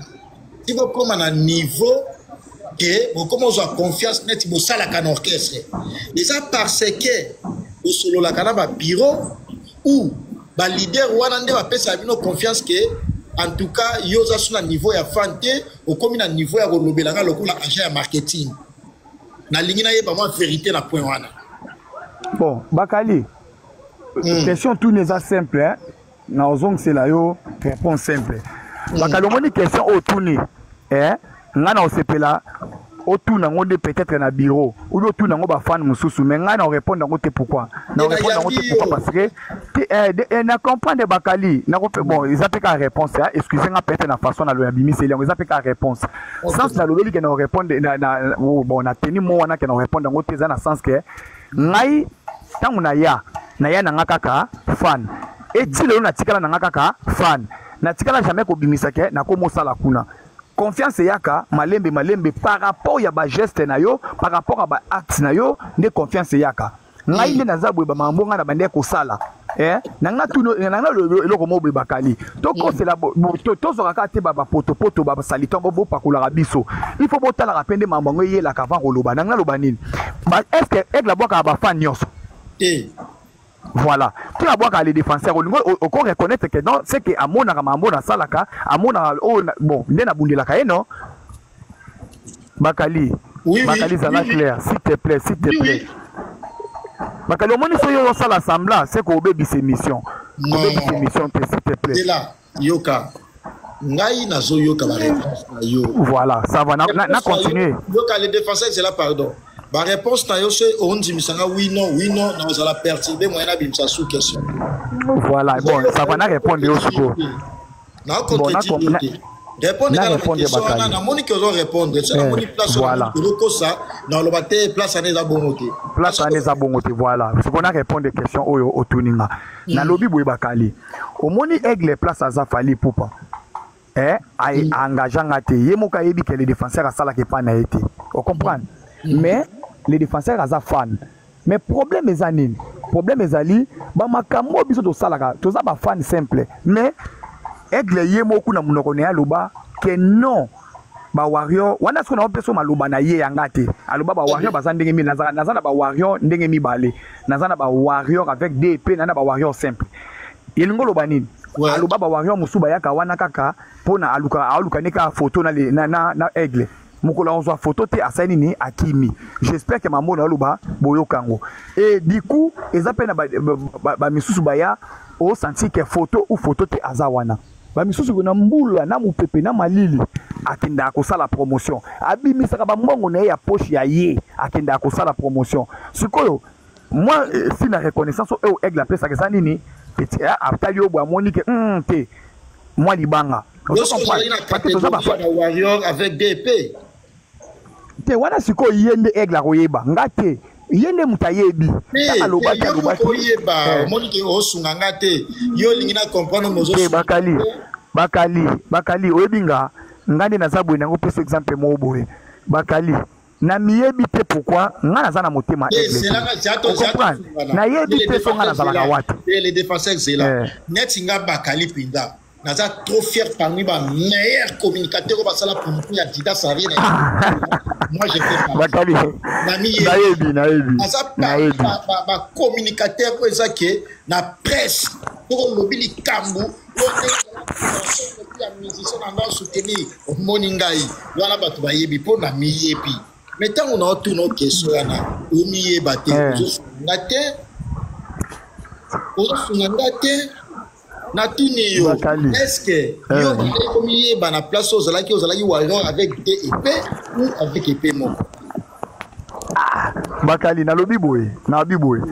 ti bokóma na niveau ke bokóma ozwa confiance neti bosalaka na orchestre, eza parce que bosololaka na babureau ou baleader wana nde bapesaka bino confiance ke en tout cas yo oza so na niveau ya fan te, okomi na niveau ya kolobelanga lokola agent ya marketing? Nalingi nayeba mwa vérité na point wana. Bon, Bakali, question tuni eza simple, hein? Na ozongisela yo réponse simple. Bakali, omoni question oyo tuni, eh? Nga na osepela otuna yango nde peut-être na bureau ou bien otuna yango bafane mosusu, mais ngai na orépondre yango te. Pourquoi na orépondre yango te? Pourquoi? Parce que te, na comprendre, Bakali, bon, eza mpe kaka réponse, hein? Excuse nga, peut-être na façon nalobi abimiseli yango, eza mpe kaka réponse. Sens nalobeli ke na orépondre oh, bon, na teni mo wana ke na orépondre yango te, eza na sens ke ngai ntango naya na nga kaka fan, eti lelo natikala na nga kaka fan, natikala jamais kobimisa ke nakomosala kuna. Confiance eyaka malembe malembe par rapport ya bageste na yo, par rapport ya baacte na yo nde confiance eyaka. Ngai nde naza boye, bamambo ngai na bande kosala, na nga tuno na nga eloko moko boye, Bakali, tokosela, tozwaka kaka te bapotopoto, basaliton bopakolaka biso. Il faut botalaka mpe nde mambo yango eyelaka avant koloba. Na nga naloba nini? Est ce que Aigle abwakaka bafan nyonso? Te. Voilà, to abwaka les défenseurs. Olingo oko reconnaître que non, c'est que amonaka mambo nasalaka, amonaka oyo, bon, nde nabundelaka ye, non, Bakali? Oui. Bakali, zala clair, s'il te plaît, s'il te plaît. Bakali, omoni so yo osala semblant, c'est kobebisa émission. Kobebisa émission te, s'il te plaît. Zela, yoka ngai, nazoyoka baréponse na yo. Voilà, ça va, na continuer. Yoka, les défenseurs, zela, pardon, baréponse na yo so ondimisanga oui non, oui non, nazala perturbe, moyen nabimisa sous question. Voilà, bon, ça va, na répondre yo sikoyo. Nakocontredire yo te, répondre kaka na question wana. Namoni ke ozo répondre so, namoni place ozokosa, naloba te place wana eza bongo te. Place wana eza bongo te. Voilà, sikoyo na répondre question oyo otuni nga. Nalobi boye, Bakali, omoni Aigle, place aza, Fally Ipupa, engage nga te. Ye moko ayebi ke le défenseur asalaka epai na ye te, ocomprendre? Mais le défenseur aza fan. Mais problème eza nini? Problème ezali bamakambo oyo biso tosalaka, toza bafan simple, mais Aigle ye moko na monoko na ye aloba ke non, bawarrior wana, soki naopesa maloba na ye yanga te, aloba bawarrior baza ndenge mibale. Naza na bawarrior ndenge mibale, naza na bawarrior avec dp, na bawarrior simple. Elingi oloba nini? Aloba bawarrior mosusu bayaka wana kaka mpona aluka, aluka nde kaka photo na Aigle. Mokolo akozwa photo te, asali nini? Akimi. J'espère ke mambo na aloba boyoka yango. Et du coup eza mpe na bamisusu baya osentir ke photo ou photo te, aza wana. Bamisusu na mbula, na mopepe, na malili, akendaka kosala promotion, abimisaka bambongo na ye ya poche ya ye, akendaka kosala promotion. Sikoyo moi, si na reconnaissance oyo Aigle apesaka eza nini? Atali oyo boye, amoni ke te, mwa libanga. Warrior avec DP. Te, wana sikoyo ye nde Aigle akoyeba, nga te, ye nde moto ayebi. Alobaki, alobaki. Oyeba, omoni ke osunga nga te, yo olingi na comprendre. Te, Bakali, Bakali, Bakali, oyebi nga, nga nde naza boye. Nango pesa exemple moko boye, Bakali, namiyebi te pourquoi nga naza na motema Aigle. Nayebi te so nga nazalaka wapi. Les défenseurs, zela, neti nga Bakali mpenza naza trop fier parmi ba meilleurs communicateurs oyo basala promotion ya Adidas Arena. Moi, je fais Bakali, nayebi, nayebi. Aza bacommunicateur oyo eza ke na presse, soki olobi likambo ya musicien na nga soutenir, omoni ngai wana, bato bayebi mpo na miyebi. Mais ntango na otuna question wana, omiyeba te, ozosunga te, ozosunga nga te. Natuni yo, est-ce yo bandaki komiyeba na place oyo ozalaki, ozalaki warrior avec deux épées ou avec épée moko? Ah, Bakali, nalobi boye, nalobi boye,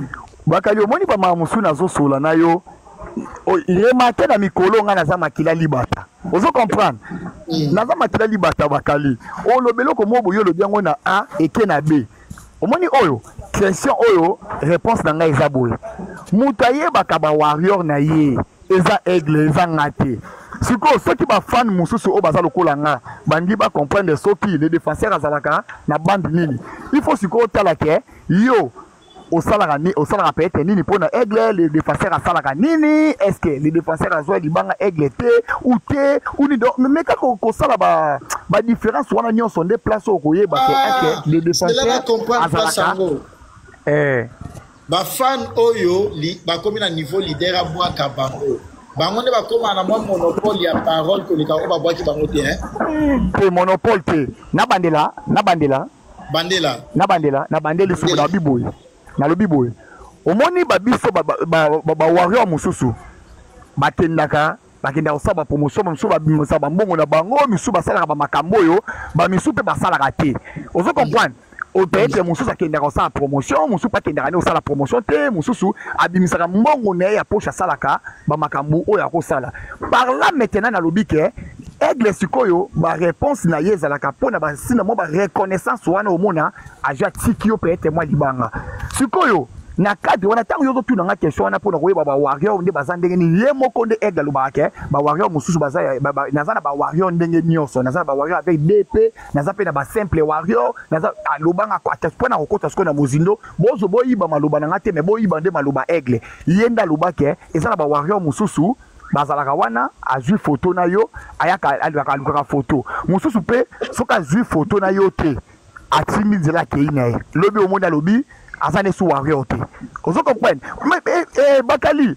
Bakali, omoni bamama mosusu nazosola na yo, remarque na mikolo ngai naza makila libata, ozo comprendre? Naza makila libata. Bakali, olobi eloko moko boye, olobi yango na A eke na B. Omoni oyo question oyo, réponse na ngai eza boye: moto ayebaka bawarrior na ye eza Aigle, eza nga te. Sikoyo soki bafan mosusu oyo baza lokola nga bangi bacomprendre soki le défenseur azalaka na bande nini, il faut sikoyo otala ke yo osalaka ni osalaka peut-être nini mpona Aigle, le défenseur asalaka nini, est ce que le défenseur azwa libanga Aigle te ou te ou nini. Donc mais kaka kosala ba ba différence wana nyonso nde place oyo koyeba ke est ce que le défenseur azalaka Bafan oyo bakomi na niveau leader abwaka bango, bango nde bakóma na mwa monopole ya parole koleka oyo babwaki bango te, hein? Te, monopole te. Nabandela, nabandela. Bandela. Na bandela, na bandeli suku na boye. Nalobi boye. Omoni ba biso ba ba ba, ba warrior mosusu bakendaka bakendaka kosala bapromotion, bamisusu babimisa bambongo na bango, misusu basalaka bamakambo oyo bamisusu mpe basalaka te. Ozo comprendre? Peut-être mosusu akendaka kosala promotion, mosusu mpe akendaka nde kosala promotion te, mosusu abimisaka mbongo na ye ya poche, asalaka bamakambo oyo akosala. Par là maintenant nalobi ke Aigle sikoyo baréponse na ye ezalaka mpona basina mwa bareconnaissance wana, omona azwi atiki yo peut-être mwa libanga. Sikoyo na cadre wana, ntango yo ozotuna nga question wana mpona koyeba bawarrior nde baza ndenge nini, ye moko nde Aigle alobaka ke bawarrior mosusu baza, naza na bawarrior ndenge nyonso, naza na bawarrior avec DP, naza mpe na basimple warrior. Naza alobanga mpona kokota sikoyo na mozindo, bozo boyiba maloba na nga te, mais boyiba nde maloba Aigle. Ye nde alobake eza na bawarrior mosusu bazalaka wana, azwi foto na yo, ayaka alukaka foto mosusu mpe, soki azwi foto na yo te, atindi nzela, akei na ye. Lobi omoni alobi aza nde su warrior te. Ozo comprendre? Mais bakali,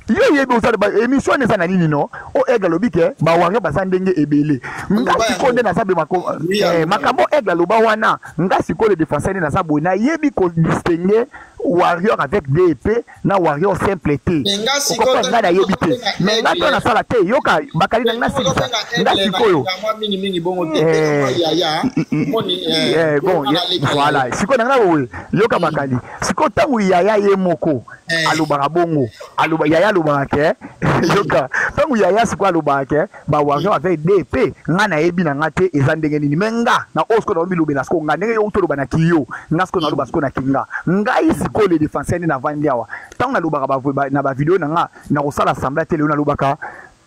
yo oyebi osala émission wana eza na nini? No o Aigle alobi ke bawarrior baza ndenge ebele. Nga sikoyo nde naza be makambo Aigle aloba wana, nga sikoyo le défenseur nde naza boye, nayebi kodistingue warrior avec DP na warrior simple te. Okopa ngai nayebi te, mais nga to nasala te. Yoka bakali na nga, nasilisa nga sikoyo. Bon, voilà, sikoyo na nga boye, yoka bakali, sikoyo ntango yaya ye moko alobaka bongo, aloba yaya alobaka ke, yoka, ntango yaya sikoyo alobaka ke bawarrior avec DP, nga nayebi na nga te eza ndenge nini. Mais nga na oyo sikoyo naomilobela sikoyo nga ndenge yo toloba na kiyo, nga sikoyo naloba sikoyo na kinga ngai sikoyo le défenseur nde navandi awa. Ntango nalobaka na bavideo na nga, nakosala semblant te. Lelo nalobaka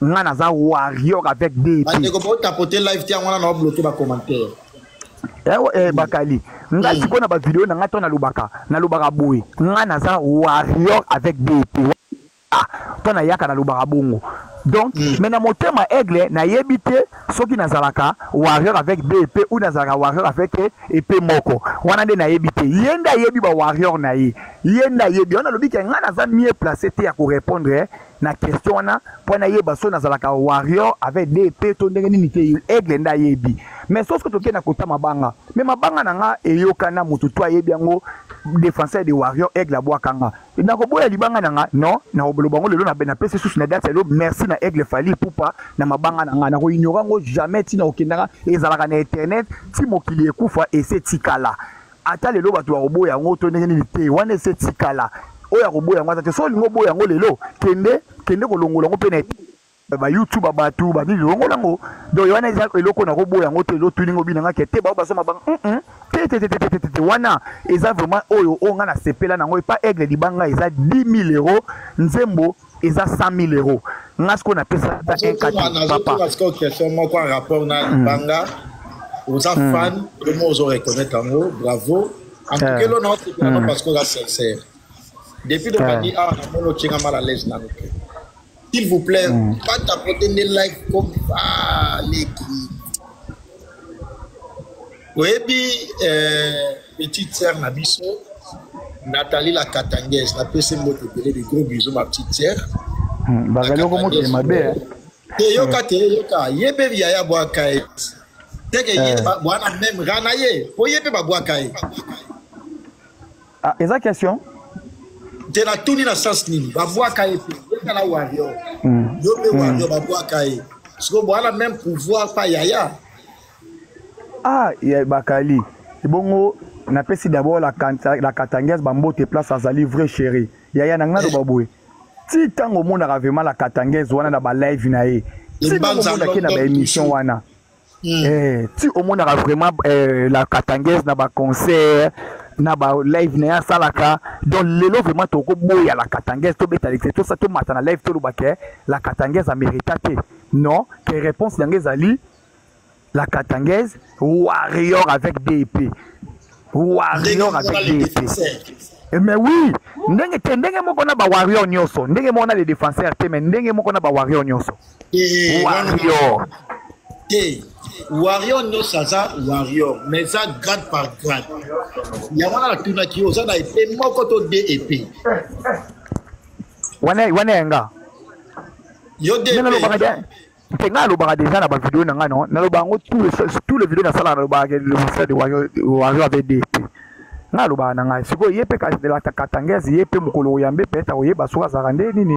nga naza warrior avec DP. Bandeko botapote live te, yango wana na bloqué bacommentaire. Bakali, nga sikoyo na bavideo na nga to nalobaka boye, nga naza warrior avec DP. Ah, mpo nayaka nalobaka bongo donc. Mais na motema Aigle nayebi te soki nazalaka warrior avec DP ou nazalaka warrior avec épée moko wana nde nayebi te. Ye nde ayebi bawarrior na ye, ye nde ayebi wana. Alobi ke nga naza mieux placé te ya korépondre na question wana mpo nayeba so nazalaka warrior avec DP to ndenge nini te. Aigle nde ayebi. Mais soki tokei na kota mabanga, mais mabanga na nga eyokana, motu to ayebi yango, défenseur de warrior Aigle abwakanga, nakoboya libanga na nga? Non, nakoloba yango lelo, napesi susu na date ya lelo. Merci na Aigle Fally Ipupa na mabanga na nga, nakoignore yango jamais. Ntina okendaka ezalaka na internet ti mokili ekufa, ese etikala. Ata lelo bato bakoboya yango to ndenge nini te, wana ese etikala. Oyo akoboya yango aza te. So olingi oboya yango lelo, kende kende kolongola yango mpe na ba YouTube, bato banini longola yango. Donc wana eza eloko nakoboya yango te. Ezotuninga obinanga ke te bao bazwa mabanga te te te te te te te. Wana eza vraiment oyo oyo nga nasepela nango epa Aigle. Libanga eza 10 000 euros, nzembo eza 100 000 euros. Nga sikoyo napesa un kati papa. Sikoyo question moko en rapport na libanga. Oza fan, vraiment ozo reconnaître yango, bravo en tout cas. Elo na osepela no parce que oza sincère. Depuis tobandi awa, namoni otienga mal à l'aise nano te. S'il vous plaît, pas tapoter nde live comme leki. Oyebi petite sœur na biso Nathalie la Katangaise, napesi mbote ebele, de gros bisous ma petite sœur. Bazali oko mokili mabe. Te, yoka te, yoka, ye mpe yaya bwaka ye teke ye bwana même ra na ye po ye mpe babwaka ye. Ah, eza question? Te, natuni na sens nini babwaka ye mpe ye kala warrior, yo mpe warrior, babwaka ye sikoyo bwana même pouvoir pa yaya. Ah ya bakali, ebongo napesi d'abord la Katangaise bambote place azali, vrai chéri yaya na ngai. Naloba boye, ti ntango omonaka vraiment la Katangaise wana na balive na ye, ti ndenge omonaki na baémission wana, ti omonaka vraiment la Katangaise na baconcert, na balive na ye asalaka. Donc lelo vraiment tokoboya la Katangaise, tobeta leke, tosa tomata na live, toloba ke la Katangaise amérita te? Non, ke réponse yango ezali la Katangaise warrior avec DP, warrior avec DP. Mais oui, ndenge te, ndenge moko na bawarrior nyonso, ndenge moko na les défenseurs te, mais ndenge moko na bawarrior nyonso. Warrior. Te, warrior nyonso aza warrior, mais eza grade par grade. Yango wana natunaki, oza na épée moko to deux épée? Wana wana yanga. Yo de. Mpe ngai alobaka déjà na bavideo na ngai, non, naloba yango tous les vidéos nasalaka, nalobaka le mosala de Wario avait deux épées. Ngai alobaka na ngai sikoyo, ye mpe katangese, ye mpe mokolo oyambe, peut-être akoyeba soki azalaka nde nini.